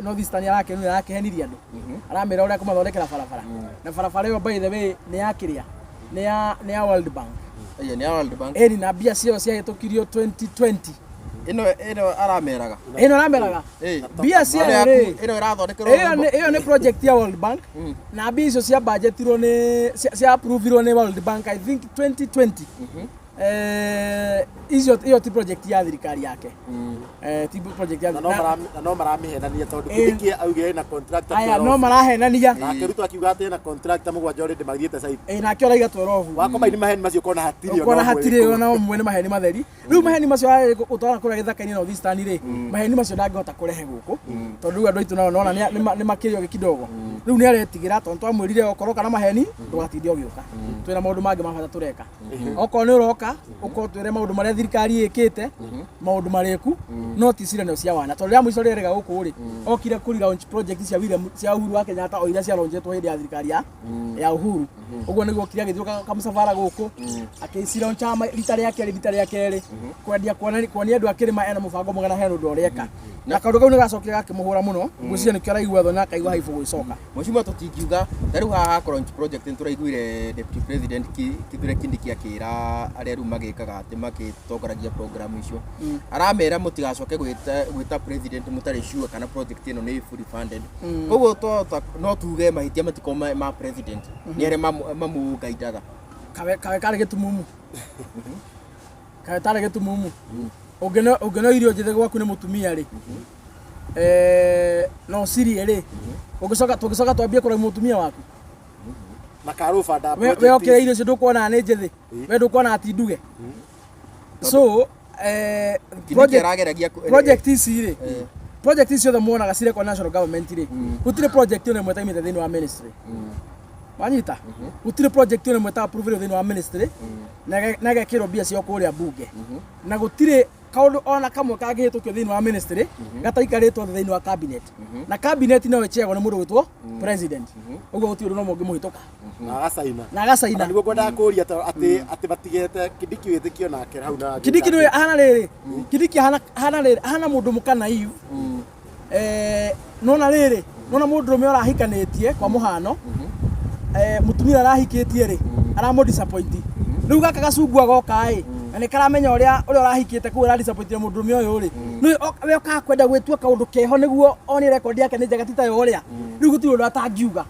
North Eastern arakĩhenirie andũ. Aramera ũrĩa kũmathondekera barabara. Na barabara ĩyo by the way nĩ ya kĩrĩa? Nĩ ya World Bank. Ĩyo nĩ ya World Bank. Ĩni na mbia ciayo ciahĩtũkirio 2020. Ĩno arameraga. Ĩno arameraga. Mbia ciayo rĩ. Ĩno ĩrathondekerwo. Ĩyo nĩ project ya World Bank. Na mbia icio cia budgetirwo nĩ cia approvirwo nĩ World Bank I think 2020. Icio ĩyo ti project ya thirikari yake. Ti project ya Na no maramĩhenania tondũ Kindiki augire ena contractor Aya no 12. marahenania. Nake Ruto akiuga atĩ ena contractor 7 already mathiĩte site. Nake oraiga 12. Wakomaini nĩ maheni macio ũkona hatirĩ ona ũmwe hatirĩ wĩ kũu. ona ũmwe, nĩ maheni matheri. Rĩu maheni macio gũtwara kũrĩa gĩthaka-inĩ North Eastern rĩ, maheni macio ndangĩhota kũrehe gũkũ tondũ rĩu andũ aitũ nao nona nĩ makĩrĩ ogĩ kidogo. Rĩu nĩ aretigĩra tondũ twamwĩrire okorwo kana maheni ndũgatinde ũgĩũka, twĩna maũndũ mangĩ ma bata tũreka. Okorwo nĩ ũroka ũkorwo twĩre maũndũ marĩa thirikari ĩkĩte, maũndũ marĩku, no ti ciranio cia wana. Tondũ rĩa mũico rĩrĩga gũkũ rĩ, okire kũri launch project cia William, cia Uhuru wa Kenyatta, o iria cia launch-etwo hĩndĩ ya thirikari ya Uhuru. Ũguo nĩguo okire agĩthiũka kamũcabara gũkũ akĩcilauncha rita rĩa kerĩ kwendia kuonia andũ a kĩrĩma ena mũbango mwega na hena ũndũ ũreka, na kaũndũ kau nĩ gacokire gakĩmũhũra mũno. Ngwĩciria nĩkĩo araigua thoni na akaigua haibũ gwĩcoka. Mheshimiwa, tũtingiuga ta rĩu haha launch project nĩ tũraiguire Deputy President Kithure Kindiki akĩra arĩa rĩu magĩkaga atĩ magĩtongoragia program icio, aramera mũtigacoke gwĩta president mũtarĩ sure kana project ĩno nĩ fully funded. Koguo twahota no tuge mahĩtia matikorwo ma president, nĩ arĩa mamũgaidaga. Kawe karĩ gĩtumumu, kawe tarĩ gĩtumumu. Ũngĩno irio njĩthĩ gwaku nĩ mũtumia rĩ, no ũcirie rĩ, ũngĩcoka tũngĩcoka twambie kũrora mũtumia waku. Na karũba nda We okĩra irio icio ndũkuona nĩ njĩthĩ, we ndũkuona ati nduge. So Kindiki arageragia project ici rĩ, project ici ciothe muonaga cirekwo national government rĩ, gũtirĩ project ona ĩmwe ĩtaumĩte thĩinĩ wa ministry. Wanyita? Gũtirĩ project ona ĩmwe ĩta approve thĩinĩ wa ministry na ĩgekĩrwo mbia ciao kũrĩa bunge, na gũtirĩ kaũndũ ona kamwe kangĩhĩtũkio thĩinĩ wa ministry gataikarĩtwo thĩ thĩinĩ wa cabinet, na cabinet no ĩchairwo nĩ mũndũ gwĩtwo president. Ũguo gũtirĩ ũndũ no mũngĩmũhĩtũka. Na agacaina. Na agacaina. Na nĩguo ngwendaga kũria to atĩ matigete Kindiki wĩtĩkio nake hau na Kindiki nĩ ahana rĩrĩ, Kindiki ahana rĩrĩ, ahana mũndũ mũka naive. Nona rĩrĩ, nona mũndũrũme ũrahikanĩtie kwa mũhano, mũtumia arahikĩtie rĩ, aramũ disappoint. Rĩu gaka gacungwa goka ĩ, na nĩ karamenya ũrĩa ũrahikĩte kũu ara disappoint mũndũrũme ũyũ rĩ, nĩ we okaga kwenda gwĩtua kaũndũ keho nĩguo onie record yake nĩ njega ti ta ya ũrĩa. Rĩu gũtirĩ ũndũ atangiuga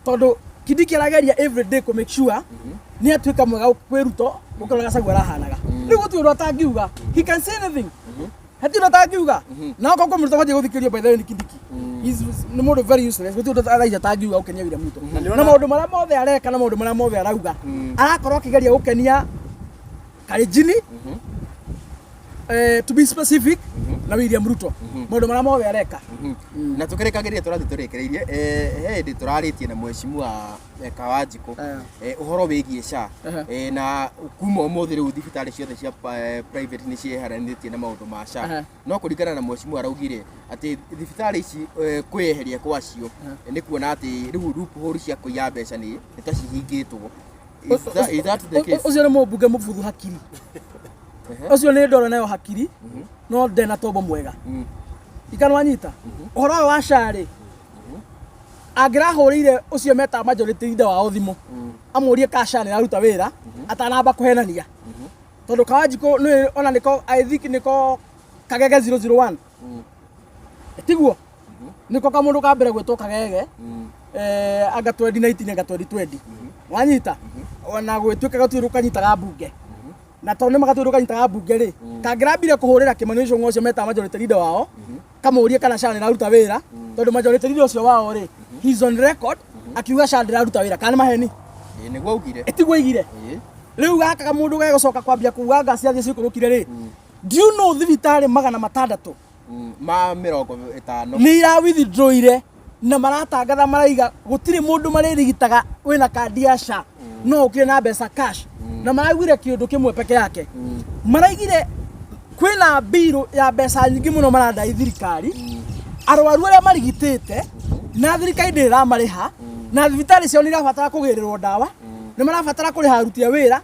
tondũ Kindiki arageria every day kũ make sure nĩ atuĩka mwega kwĩ Ruto gũkĩra ũrĩa Gachagua arahanaga. Rĩu gũtirĩ ũndũ atangiuga, he can say anything, hatirĩ ũndũ atangiuga. Na okorwo kwĩ mũndũ ũtabatiĩ gũthikĩrĩrio by the way nĩ Kindiki. Nĩ mũndũ very useless. Gũtirĩ ũndũ thaa atangiuga gũkenia William Ruto, na maũndũ marĩa mothe areka na maũndũ marĩa mothe arauga arakorwo akĩgeria gũkenia Karenjini, to be specific, na William Ruto, maũndũ marĩa mothe areka. Na tũkĩrĩkagĩrĩria tũrathiĩ tũrĩkĩrĩirie, he hĩndĩ tũrarĩtie na mheshimiwa Kawanjikũ ũhoro wĩgiĩ SHA. Na kuma ũmũthĩ rĩu thibitarĩ ciothe cia private nĩ cieheranĩtie na maũndũ ma SHA. No kũringana na mheshimiwa araugire atĩ thibitarĩ ici, kwĩyeheria kwacio nĩ kuona atĩ rĩu loophole cia kũiya mbeca nĩ ta cihingĩtwo. Is that the case? Ũcio nĩ mũmbunge mũbuthu hakiri. Ũcio nĩ ndoro nayo hakiri, no ndena tombo mwega. Ikanwanyita ũhoro ũyũ wa SHA rĩ, Angĩrahũrĩire ũcio metaga majority leader wao thimũ, amũrie ka SHA nĩ ĩraruta wĩra atanamba kũhenania, tondũ Kawanjikũ nĩ ona nĩko, I think nĩko Kagege 001, tiguo nĩko kamũndũ ka mbere gwĩtwo Kagege, anga 2019, anga 2020, wanyita, ona gwĩtuĩka gatuĩrũ kanyitaga mbunge, na tondũ nĩ magatuĩrũ kanyitaga mbunge rĩ, kangĩrambire kũhũrĩra Kĩmani Ichung'wa ũcio metaga majority leader wao, kamũrie kana SHA nĩ ĩraruta wĩra, tondũ majority leader ũcio wao rĩ, he's on record akiuga SHA ndĩraruta wĩra. Kana nĩ maheni? Ĩĩ, nĩguo augire. Ĩtiguo aigire. Rĩu gaka kamũndũ gegũcoka kwambia kuga anga ciathiĩ cikũrũkire rĩ, do you know thibitarĩ 600 Ma 50 nĩ ira withdrawire na maratangatha maraiga gũtirĩ mũndũ marĩrigitaga wĩna kandi ya SHA no ũkire na mbeca cash, na maraugire kĩũndũ kĩmwe peke yake, maraigire kwĩna mbirũ ya mbeca nyingĩ mũno maradai thirikari, arwaru arĩa marigitĩte na thirikari ndĩrĩ ĩramarĩha, na thibitarĩ ciao nĩ irabatara kũgĩrĩrwo ndawa, nĩ marabatara kũrĩha aruti a wĩra,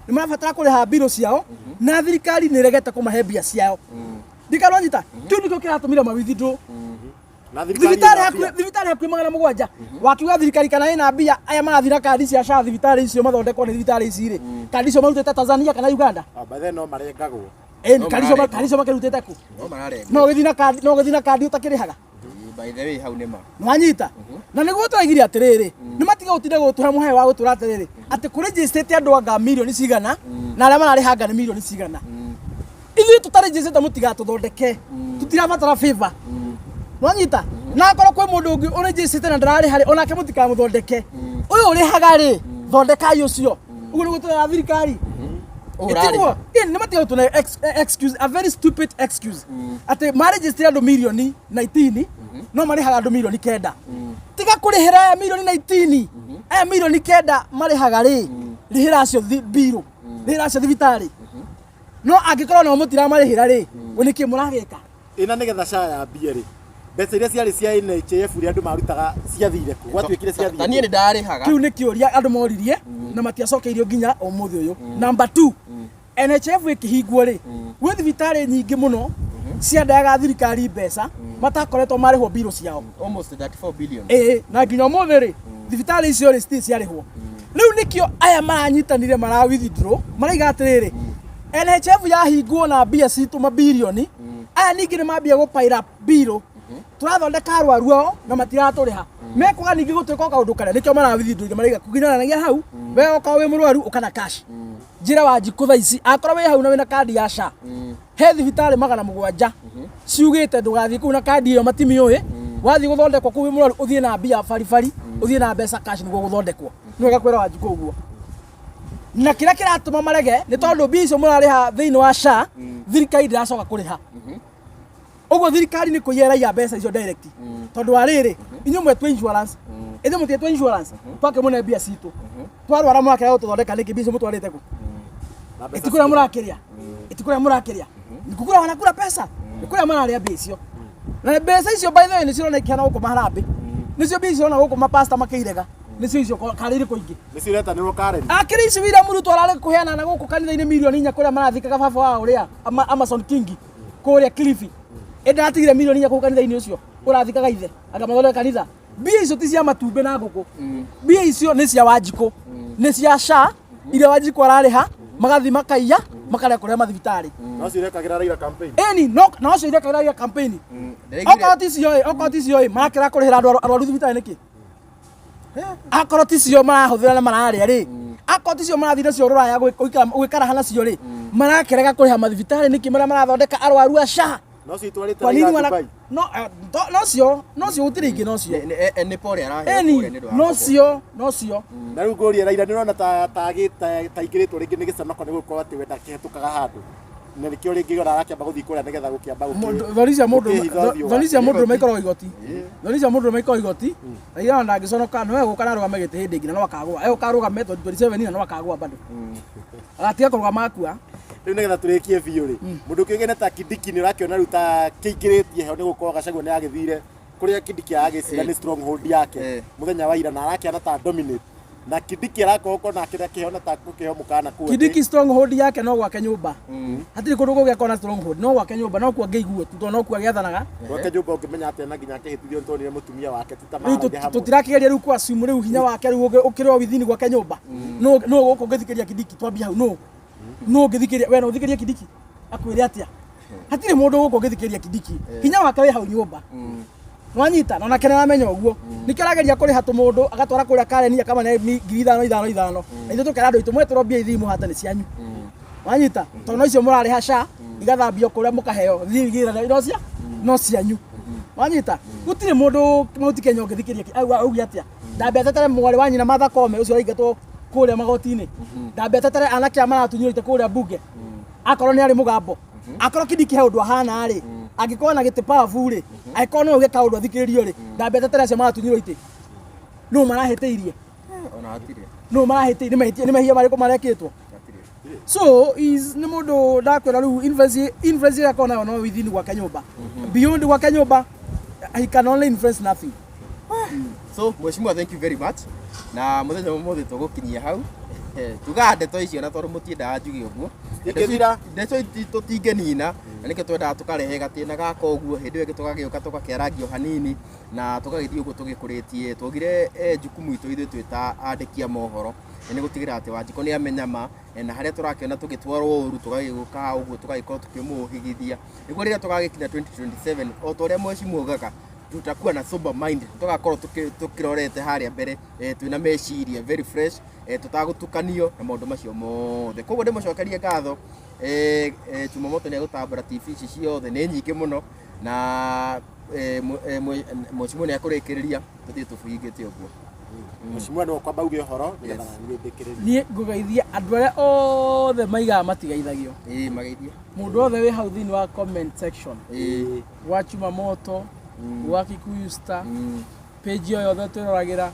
nĩ marabatara kũrĩha mbirũ ciao, na thirikari nĩ ĩregete kũmahe mbia ciao. Ndikarwanyita kĩu nĩkĩo kĩratũmire ma withdraw. Na thirikari Thibitarĩ ĩna hakuhĩ mbia. Thibitarĩ hakuhĩ 700 wakiuga thirikari kana ĩna mbia, aya marathiĩ na kandi cia SHA thibitarĩ icio mathondekwo nĩ thibitarĩ ici rĩ, kandi icio marutĩte Tanzania kana Uganda? Ah, by then no marengagwo. Ĩni No kandi icio mararengwo. kandi icio makĩrutĩte kũ? No mararengwo. No ũgĩthiĩ na kandi ũtakĩrĩhaga. By the way, hau nĩ ma. Nwanyita, na nĩguo tũraigire atĩrĩrĩ, nĩ matiga gũtinda gũtũhe mũheo wa gũtũra atĩrĩrĩ atĩ kũrĩnjĩcĩte andũ anga mirioni cigana na arĩa mararĩha anga nĩ mirioni cigana. Ithuĩ tũtarĩnjĩcĩte mũtigatũthondeke, tũtirabatara favor, nwanyita. Na akorwo kwĩ mũndũ ũngĩ ũrĩnjĩcĩte na ndararĩha rĩ, onake mũtikamũthondeke. Ũyũ ũrĩhaga rĩ, thondekai ũcio. Ũguo nĩguo tũrera thirikari. Ũyũ ũrarĩha. Ĩtiguo? Ĩ, nĩ matiga gũtũne excuse, a very stupid excuse, atĩ marĩnjĩcĩte andũ mirioni 19 no marĩhaga andũ mirioni 9. Tiga kũrĩhĩra aya mirioni 19, aya mirioni 9 marĩhaga rĩ, rĩhĩra acio mbirũ, rĩhĩra acio thibitarĩ. No angĩkorwo nao mũtiramarĩhĩra rĩ, we nĩkĩ mũragĩka? Ĩna nĩgetha SHA yambie rĩ, mbeca iria ciarĩ cia NHIF iria andũ marutaga ciathire kũ? Gwatuĩkire Ta ciathire niĩ kũ? nĩ ndarĩhaga. Kĩu nĩ kĩũria andũ moririe na matiacokeirio nginya ũmũthĩ ũyũ. Number 2, NHIF ĩkĩhingwo rĩ, gwĩ thibitarĩ nyingĩ mũno ciandayaga thirikari mbeca matakoretwo marĩhwo mbirũ ciao. Almost 34 billion. Ĩĩ, na nginya ũmũthĩ rĩ, thibitarĩ icio rĩ citirĩ ciarĩhwo. Rĩu nĩkĩo aya maranyitanire mara withdraw, maraiga atĩrĩrĩ, NHIF yahingwo na mbia citũ mabirioni, aya ningĩ nĩ mambia gũpaira mbirũ, tũrathondeka arwaru ao na matiratũrĩha, mekwaga ningĩ gũtuĩka o kaũndũ karĩa nĩkĩo mara withdraw, maraiga kũginyanagia hau, we okorwo wĩ mũrwaru ũkana cash. Njĩra Wanjikũ thaa ici akorwo wĩ hau na wĩna kandi ya SHA, he thibitarĩ 700 ciugĩte ndũgathiĩ kũu na kandi ĩyo, matimiũĩ. Wathiĩ gũthondekwo kũu wĩ mũrwaru, ũthiĩ na mbia baribari, ũthiĩ na mbeca cash nĩguo gũthondekwo. Nĩ wega kwĩra Wanjikũ ũguo, na kĩrĩa kĩratũma marege nĩ tondũ mbia icio mũrarĩha thĩinĩ wa SHA, thirikari ndĩracoka kũrĩha. Ũguo thirikari nĩ kũiya ĩraiya mbeca icio direct, tondũ wa rĩrĩ, inyuĩ mwetwo insurance, ithuĩ mũtietwo insurance, twakĩmũne mbia citũ, twarwara mũrakĩrega gũtũthondeka nĩkĩ? Mbia icio mũtwarĩte kũ? Na mbeca Itikũrĩa mũrakĩrĩa, itikũrĩa mũrakĩrĩa, nĩ kũrĩa wanakura pesa, nĩ kũrĩa mararĩa mbia icio. Na mbeca icio, by the way, nĩ cirona ikĩhana gũkũ maharambĩ, nĩcio mbia icio cirona gũkũ mapasta makĩirega, nĩcio icio karĩ irĩkũ ingĩ? Nĩcio iretanĩrwo Karen. Akĩrĩ ici William Ruto ararĩ kũheana na gũkũ kanitha-inĩ mirioni 4 kũrĩa marathikaga baba wao ũrĩa Amason Kingi kũrĩa Kilifi. Ĩndĩ atigire mirioni 4 kũu kanitha-inĩ ũcio ũrathikaga ithe akamathondeka kanitha. Mbia icio ti cia matumbĩ na ngũkũ, mbia icio nĩ cia Wanjikũ, nĩ cia SHA iria Wanjikũ ararĩha, magathiĩ makaiya makarĩa kũrĩa mathibitarĩ. No cio irekagĩra Raila campaign. Ĩni no na ũcio irekagĩra campaign. Okorwo ti cio ĩ, okorwo ti cio ĩ, marakĩra kũrĩhĩra andũ arwaru thibitarĩ nĩkĩ? Akorwo ti cio marahũthĩra na mararĩa rĩ, akorwo ti cio marathiĩ nacio rũraya gwĩkaraha nacio rĩ, marakĩrega kũrĩha mathibitarĩ nĩkĩ marĩa marathondeka arwaru a SHA? No cio itwarĩte Kwa nini Raila wana Dubai. No nocio, nocio gũtirĩ ingĩ, nocio. Nĩ pore araheo Ĩni kũrĩa nĩ ũndũ wa gũkũ. Nocio, nocio. Na rĩu ngũrie Raila, nĩ ũrona ta ta ta aingĩrĩtwo rĩngĩ nĩ gĩconoko nĩ gũkorwo atĩ we ndakĩhetũkaga handũ, na nĩkĩo rĩngĩ ona arakĩamba gũthiĩ kũrĩa nĩgetha gũkĩamba Thoni cia mũndũ gũkĩhitha ũthiũ thoni wake. cia mũndũ ũrũme ikoragwo igoti, thoni cia mũndũ ũrũme ikoragwo igoti. Raila ona ndangĩconoka, no egũka na arũgame gĩtĩ hĩndĩ ĩngĩ na no akagũa, egũka arũgame 2027 na no akagũa bado, agatiga kũrũgama akua. Rĩu nĩgetha tũrĩkie biũ rĩ, mũndũ kĩũĩkaine ta Kindiki nĩ ũrakĩona rĩu ta kĩingĩrĩtie heho nĩ gũkorwo Gachagua nĩ agĩthire kũrĩa Kindiki aragĩciria nĩ stronghold yake mũthenya wa ira na arakĩana ta dominate. Na Kindiki arakorwo nake akĩheo ta kũheo mũkana kũu. Kindiki stronghold yake no gwake nyũmba. Hatirĩ kũndũ kũngĩ akona stronghold, no gwake nyũmba, no kuo angĩiguo tu, tondũ no kuo agĩathanaga. Gwake nyũmba ũngĩmenya atĩa na nginya akĩhĩtithio nĩ tuonire mũtumia wake ti ta Rĩu maragia hamwe. tũtirakĩgeria rĩu kwa assume rĩu hinya wake rĩu ũkĩrĩ o within gwake nyũmba. No no gũkũ ũngĩthikĩria Kindiki twambie hau no. No ũngĩthikĩria we no ũthikĩrie Kindiki akwĩre atĩa? Hatirĩ mũndũ gũkũ ũngĩthikĩria Kindiki. Hinya wake wĩ hau nyũmba. Nwanyita na onake nĩaramenya ũguo. Nĩkĩo arageria kũrĩha tũmũndũ agatwara kũrĩa Karen akamane 5,000 5 5. Na ithuĩ tũkera andũ aitũ mwetũrwo mbia ithiĩ mũhate nĩ cianyu. Wanyita tondũ no icio mũrarĩha SHA igathambio kũrĩa mũkaheo thiĩ igĩra no cia no cianyu. Wanyita gũtirĩ mũndũ Mount Kenya ũngĩthikĩria auge atĩa. Ndambe atetere mwarĩ wa nyina Martha Koome ũcio ũraingatwo kũrĩa magoti-inĩ. Ndambe atetere anake aya maratunywo itĩ kũrĩa mbunge. Akorwo nĩ arĩ mũgambo. Akorwo Kindiki he ũndũ ahana rĩ, angĩkorwo na gĩtĩ powerful rĩ, angĩkorwo no auge kaũndũ athikĩrĩrio rĩ, ndambe atetere acio maratunyirwo itĩ. Nũ marahĩtĩirie? Ona hatirĩ. Nũ marahĩtĩirie? Nĩ mahĩtia nĩ mehia marĩkũ marekĩtwo? Hatirĩ. So is nĩ mũndũ ndakwĩra rĩu influence influence ĩrĩa akorwo nayo no within gwake nyũmba. Beyond gwake nyũmba he can only influence nothing. So mheshimiwa, thank you very much. Na muthenya ũmũthĩ tũgũkinyia hau. Tugaga ndeto icio na tondũ mũtiendaga njuge ũguo. Ingĩthira. Ndeto ici tũtingĩnina na nĩkĩo twendaga tũkarehe gatĩna gaka ũguo hĩndĩ ĩyo ĩngĩ tũgagĩũka tũgakĩarangia o hanini na tũgagĩthiĩ ũguo tũgĩkũrĩtie. Tuaugire jukumu itũ ithuĩ twĩ ta andĩki a mohoro nĩ gũtigĩrĩra atĩ Wanjikũ nĩ amenya ma na harĩa tũrakĩona tũgĩtwarwo ũru tũgagĩũka ũguo tũgagĩkorwo tũkĩmũhĩgithia nĩguo rĩrĩa tũgagĩkinya 2027 o ta ũrĩa mheshimiwa augaga tutakuwa na sober mind tũgakorwo tũkĩrorete harĩa mbere twĩna meciria very fresh tũtagũtukanio na maũndũ macio mothe. Koguo ndĩmũcokerie ngatho. Chumamoto nĩ egũtambũra TV ici ciothe nĩ nyingĩ mũno na mheshimiwa nĩ ekũrĩkĩrĩria tũthiĩ tũbingĩte ũguo. Mheshimiwa nĩwe ũkwamba uge ũhoro nĩgetha naniĩ ndĩkĩrĩrie. Niĩ ngũgeithia andũ arĩa othe maigaga matigeithagio. Ĩĩ mageithie. Mũndũ wothe wĩ hau thĩinĩ wa comment section Ĩĩ. gwa Chumamoto, gwa Kikuyu Star, page o yothe twĩroragĩra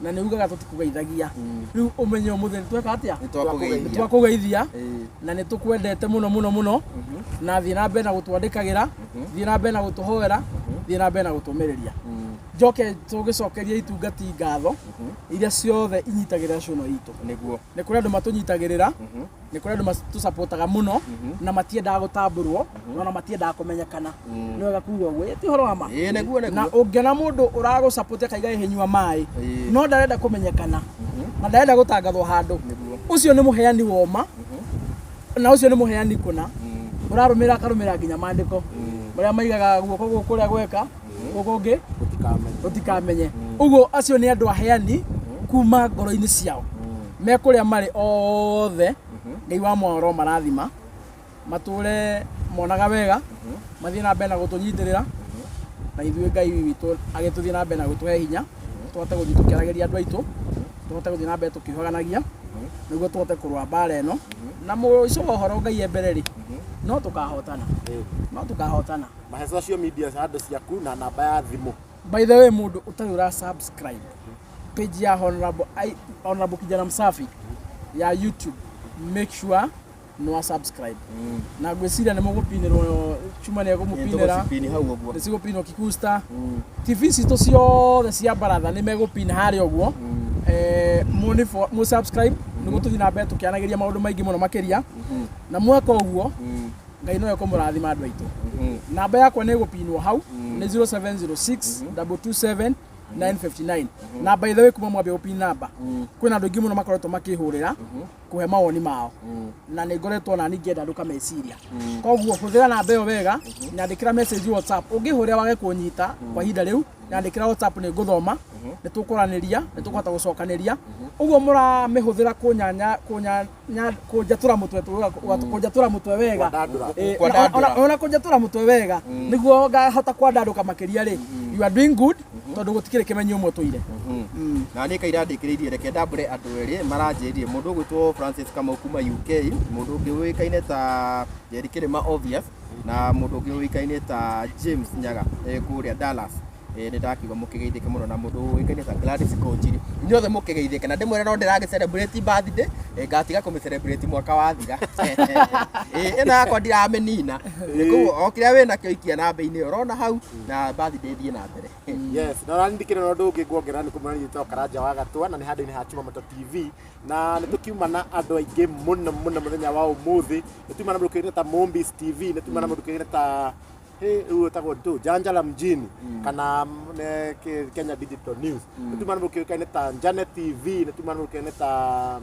na nĩ ugaga tũtikũgeithagia. Rĩu ũmenye ũmũthĩ nĩ tweka atĩa? Nĩ twakũgeithia. Nĩ twakũgeithia Ĩĩ. na nĩ tũkwendete mũno mũno mũno na thiĩ na mbere na gũtwandĩkagĩra, thiĩ na mbere na gũtũhoera, thiĩ na mbere na gũtũmĩrĩria. Njoke tũgĩcokerie itungati ngatho iria ciothe inyitagĩrĩra show ĩno itũ. Nĩguo. Nĩ kũrĩ andũ matũnyitagĩrĩra, nĩ kũrĩ andũ matũcapotaga mũno na matiendaga gũtambũrwo na ona matiendaga kũmenyekana. Nĩ wega kuga ũguo, ti ũhoro wa ma? Ĩĩ nĩguo Na nĩguo. ũngĩona mũndũ ũragũcapoti akaiga ĩhĩ nyua maĩ Ĩĩ. no ndarenda kũmenyekana na ndarenda gũtangathwo handũ, Nĩguo. ũcio nĩ mũheani wa ũma na ũcio nĩ mũheani kũna ũrarũmĩrĩra akarũmĩrĩra nginya mandĩko marĩa maigaga guoko gũkũ kũrĩa gweka gũkũ ũngĩ Gũtikamenye. gũtikamenye. Ũguo acio nĩ andũ aheani kuma ngoro-inĩ ciao me kũrĩa marĩ othe. Ngai wa muoyo marathima matũre monaga wega, mathiĩ na mbere na gũtũnyitĩrĩra na ithuĩ Ngai witũ agĩtũthiĩ na mbere na gũtũhe hinya tũhote gũthiĩ tũkĩaragĩria andũ aitũ, tũhote gũthiĩ na mbere tũkĩũhaganagia nĩguo tũhote kũrũa mbara ĩno na mũico wa ũhoro Ngai e mbere rĩ, no tũkahotana, no tũkahotana. Mahe social media handũ ciaku na namba ya thimũ. By the way, mũndũ ũtarĩ ũra subscribe page ya Honorable Kijana Msafi ya YouTube, make sure nĩ wa subscribe. Na ngwĩciria nĩ mũgũpinĩrwo, Chuma nĩ egũmũpinĩra. Tũgũcipini hau ũguo. Nĩ cigũpinwo Kikuyu Star TV citũ ciothe cia baratha nĩ megũpina harĩa ũguo. Mũ subscribe nĩguo tũthiĩ na mbere tũkĩanagĩria maũndũ maingĩ mũno makĩria na mweka ũguo Ngai no ekũmũrathima andũ aitũ. Namba yakwa nĩ ĩgũpinwo hau nĩ 0706 227 959. Na by the way, kuma mwambia gũpin namba kwĩna andũ aingĩ mũno makoretwo makĩhũrĩra kũhe mawoni mao na nĩ ngoretwo na ngĩenda andũ kameciria. Koguo hũthĩra namba ĩyo wega, nyandĩkĩra message WhatsApp. Ũngĩhũrĩra wage kũnyita kwa ihinda rĩu, nyandĩkĩra WhatsApp, nĩ ngũthoma, nĩ tũkwaranĩria, nĩ tũkũhota gũcokanĩria. Ũguo mũramĩhũthĩra kũnyanya kũnyanya kũnjatũra mũtwe, kũnjatũra mũtwe wega. Kwandandũra. Kwandandũra. Ona kũnjatũra mũtwe wega nĩguo ngahota kwandandũka makĩria rĩ, you are doing good tondũ gũtikĩrĩ kĩmenyi ũmwe tũire. Na niĩ kaira ndĩkĩrĩirie, reke ndambũre andũ erĩ maranjĩrire. Mũndũ ũgwĩtwo Francis Kamau kuma UK, mũndũ ũngĩ ũĩkaine ta Njeri Kĩrĩma obvious, na mũndũ ũngĩ ũĩkaine ta James Nyaga kũrĩa Dallas. Nĩ ndakiuga mũkĩgeithĩke mũno na mũndũ ũĩkaine ta Gladys Kũnjiri, inyuothe mũkĩgeithĩke na ndĩmwĩre no ndĩragĩ celebrate birthday, ngatiga kũmĩ celebrate mwaka wathira. Ĩno yakwa ndiramĩnina. Koguo o kĩrĩa wĩnakĩo ikia namba-inĩ ĩyo ũrona hau na birthday ĩthiĩ na mbere. Yes, na nani ndikĩrĩ na ũndũ ũngĩ nguongerera nĩ kũmwĩra nyitwo Karanja wa Gatwa na nĩ handũ-inĩ ha Chumamoto TV na nĩ tũkiuma na andũ aingĩ mũno mũno mũthenya wa ũmũthĩ. Nĩ tuma na mũndũ kĩũkaine ta Mombis TV, nĩ tuma na mũndũ kĩũkaine ta rĩu ĩtagwo ndũ Janja la Mjini kana Kenya Digital News. Nĩ tuma na mũndũ kĩũkaine ta Njane TV, nĩ tuma na mũndũ kĩũkaine ta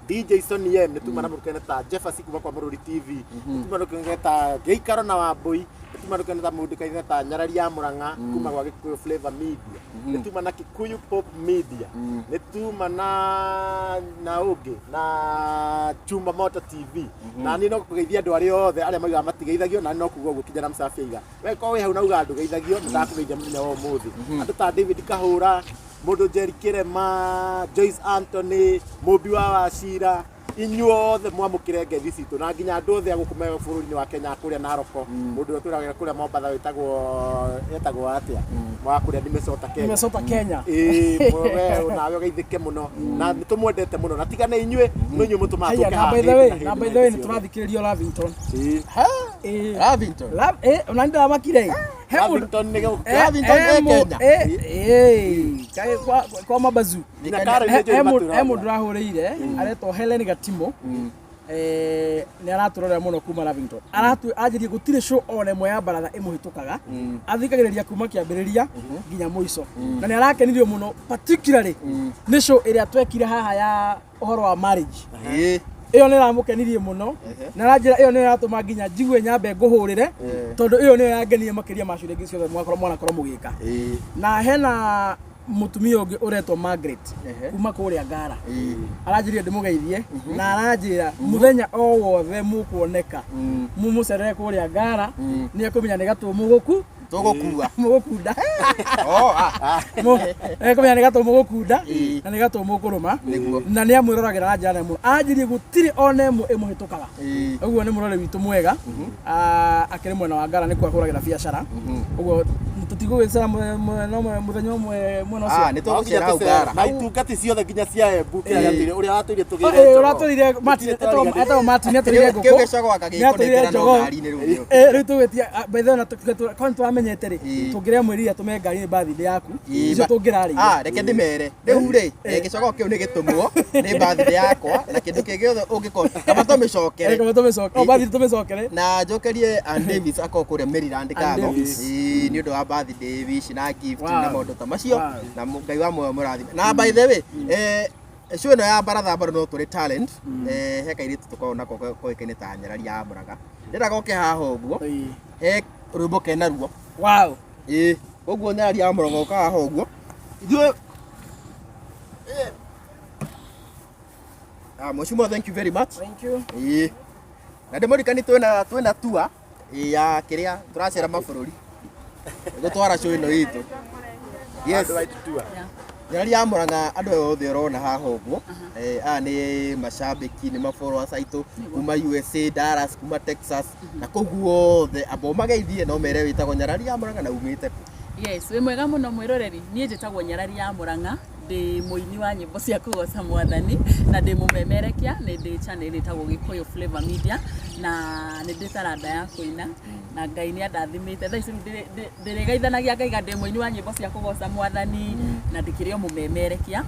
DJ Sonny M, nĩ tuma na mũndũ kĩũkaine ta Jeffers kuma kwa Mũrũri TV, nĩ tuma na mũndũ kĩũkaine ta Gĩikaro na Wambũi, nĩ tuma na mũndũ kĩũkaine ta mũndũ kĩũkaine ta Nyarari ya Mũrang'a kuma gwa Gĩkũyũ Flavor Media, nĩ tuma na Kikuyu Pop Media, nĩ tuma na ũngĩ na Chuma Moto TV. Na niĩ no kũgeithia andũ arĩa othe arĩa maugaga matigeithagio, na niĩ no kuga ũguo kijana msafi aiga we korwo wĩ hau na uga ndũgeithagio, nĩ ndakũgeithia mũthenya wa ũmũthĩ. Andũ ta David Kahũra, mũndũ Jerry Kĩrema, Joyce Anthony, Mũmbi wa Wacira, inyuothe mwamũkĩre ngeithi citũ na nginya andũ othe a gũkũ me bũrũri-inĩ wa Kenya kũrĩa Naroko, mũndũ ũrĩa tũragĩra kũrĩa Mombatha wĩtagwo atĩa wa kũrĩa Minnesota Kenya. Minnesota Kenya. Ĩĩ, we nawe ũgeithĩke mũno na nĩ tũmwendete mũno na tiga nĩ inyuĩ no inyuĩ mũtũmaga Haya, tũke na haha by the hĩndĩ way, na hĩndĩ na na by the way hĩndĩ nĩ ciothe. tũrathikĩrĩrio Lavington. Ĩĩ. Ĩĩ. Lavington. Ona nĩ ndĩramakire. He mũndũ Lavington nĩ gũkũ. Lavington he e mũ- Kenya. ĩĩ, kaĩ kwa mabazu. Nginya Karen He nĩ njũĩ he mũndũ matũraga. he mũndũ ũrahũrĩire aretwo Helen Gatimo. Nĩ aratũrorera mũno kuma Lavington. Aratu anjĩrie gũtirĩ show ona ĩmwe ya baratha ĩmũhĩtũkaga. Athikagĩrĩria kuma kĩambĩrĩria nginya mũico. Na nĩ arakenirio mũno particularly nĩ show ĩrĩa twekire haha ya ũhoro wa marriage. Ĩĩ. Ĩyo nĩ ĩramũkenirie mũno na aranjĩra ĩyo nĩyo ĩratũma nginya njigue nyambe ngũhũrĩre tondũ ĩyo nĩyo yangenirie makĩria ma ciũria ingĩ ciothe mwakorwo mwanakorwo mũgĩka. Ĩĩ. Na hena mũtumia ũngĩ ũretwo Margaret kuma kũrĩa Ngara. Aranjĩrire ndĩmũgeithie na aranjĩra mũthenya o wothe mũkuoneka mumũcerere kũrĩa Ngara nĩ ekũmenya nĩ gatũ mũgũku Tũgũkua. mũgũkunda. Oh, ah. Ekũmenya nĩ gatũ mũgũkunda Ĩĩ. na nĩ gatũ mũkũrũma Nĩguo. na nĩ amwĩroragĩra na njĩra nene mũno. Anjĩrire gũtirĩ ona ĩmwe ĩmũhĩtũkaga. Ĩĩ. Ũguo nĩ mũrori witũ mwega. Akĩrĩ mwena wa Ngara nĩkuo ahũragĩra biacara. Ũguo tũtigũgĩcera mũthenya ũmwe mwena ũcio. Ah, nĩ tũgũcera hau Ngara. Na itungati ciothe nginya cia Embu kĩrĩa gĩatũire ũrĩa watũire tũgĩre Ĩĩ, njogoo. ũratũrire Martin, Gũtirĩ twariganĩirwo. etagwo Martin nĩatũrire Kĩu ngũkũ. gĩcogoo Nĩatũrire agagĩkonetera no njogoo. ngari-inĩ rĩu nĩyo. Rĩu tũgwĩtia by the way, na kwani tũramenyete rĩ, Ĩĩ. tũngĩremwĩrire tũme ngari-inĩ birthday yaku, Ĩĩ, icio tũngĩrarĩire. Ah, reke ndĩmere rĩu rĩ, gĩcogoo kĩu nĩ gĩtũmwo nĩ birthday yakwa na kĩndũ kĩngĩ gĩothe ũngĩkorwo kaba tũmĩcokere. Kaba tũmĩcoke- oh, birthday tũmĩcokere. Na njokerie Ann Davis akorwo kũrĩa Maryland Ann ngatho. Davis. Ĩĩ, nĩ ũndũ wa birthday wish na gift Wow. na maũndũ ta macio Wow. na Ngai wa muoyo mũrathime. Na by the way, show ĩno ya baratha bado no tũrĩ talent, he kairĩtu tũkoragwo nako koĩkaine ta Nyarari ya Mũraga. Ndĩrenda goke haha ũguo. Ĩĩ. He rwĩmbo kena ruo. Wow. Ĩĩ, koguo Nyarari ya Mũrang'a ũka haha ũguo. Ithuĩ Ah, Mheshimiwa, thank you very much. Thank you. Ĩĩ. Na ndĩmũririkanie twĩna tour ya kĩrĩa tũracera mabũrũri gũtwara show ĩno itũ. Yes. Worldwide tour. Nyarari ya Mũrang'a andũ aya othe ũrona haha ũguo, aya nĩ macambĩki, nĩ ma followers aitũ kuma USA, Dallas, kuma Texas na kũu guothe. Amba ũmageithie no mere wĩtagwo Nyarari ya Mũrang'a na umĩte kũ. Yes, wĩ mwega mũno mwĩroreri. Niĩ njĩtagwo Nyarari ya Mũrang'a, ndĩ mũini wa nyĩmbo cia kũgoca mwathani na ndĩ mũmemerekia, nĩ ndĩ channel ĩtagwo Gĩkũyũ Flavor Media na nĩ ndĩ taranda ya kũina na Ngai nĩ andathimĩte. Thaa ici rĩu ndĩrĩgeithanagia ngaiga ndĩ mũini wa nyĩmbo cia kũgoca mwathani na ndĩkĩrĩ o mũmemerekia.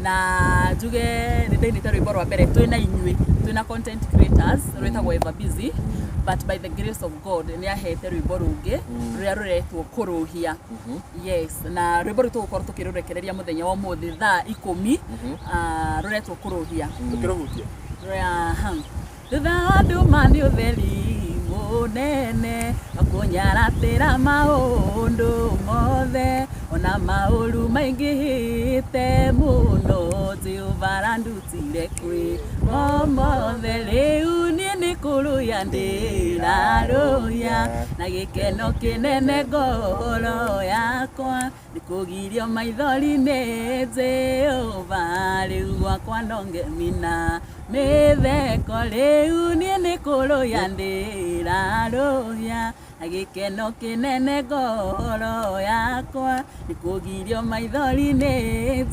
Na njuge nĩ ndainĩte rwĩmbo rwa mbere twĩna inyuĩ, twĩna content creators rwĩtagwo Ever Busy, but by the grace of God nĩ ahete rwĩmbo rũngĩ rũrĩa rũretwo Kũrũhia. Yes, na rwĩmbo rũu tũgũkorwo tũkĩrũrekereria mũthenya wa ũmũthĩ thaa 10, rũretwo Kũrũhia. Tũkĩrũhutia. Thutha wa nduma nĩ ũtheri mũnene wakũnyaratĩra maũndũ mothe ona maũru maingĩhĩte mũno Jehova arandutire kwĩ o mothe rĩu niĩ nĩ kũ kũrũya ndĩrarũya na gĩkeno kĩnene ngoro yakwa nĩ kũgirio maithori nĩ Jehova rĩu gwakwa ndongemina mĩtheko rĩu niĩ nĩ kũrũya ndĩrarũya na gĩkeno kĩnene ngoro yakwa nĩ kũgirio maithori nĩ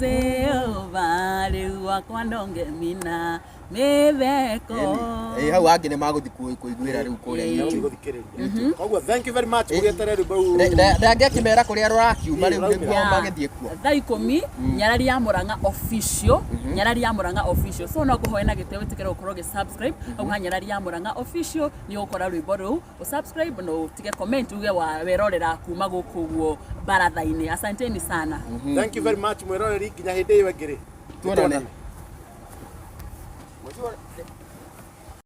Jehova rĩu gwakwa ndongemina mĩtheko. Ĩĩ, hau angĩ nĩ magũthiĩ kũiguĩra rĩu kũrĩa Ĩĩ. YouTube. Gũthikĩrĩria. Koguo thank you very much ũgĩeterere rwĩmbo rũu. Ndangĩ akĩmera kũrĩa rũrakiuma rĩu Ĩĩ, nĩguo Yeah. magĩthiĩ kuo. Thaa 10 Nyarari ya Murang'a official, Nyarari ya Murang'a official. So no ngũhoe na gĩtĩo wĩtĩkĩre gũkorwo ũgĩ subscribe hau ha Nyarari ya Murang'a official nĩ ũgũkora rwĩmbo rũu, ũ subscribe na ũtige comment uge wa werorera kuma gũkũ ũguo baratha-inĩ. Asanteni sana. Thank you very much mwĩroreri nginya hĩndĩ ĩyo ĩngĩ rĩ. Tuonane. Nĩtuonane.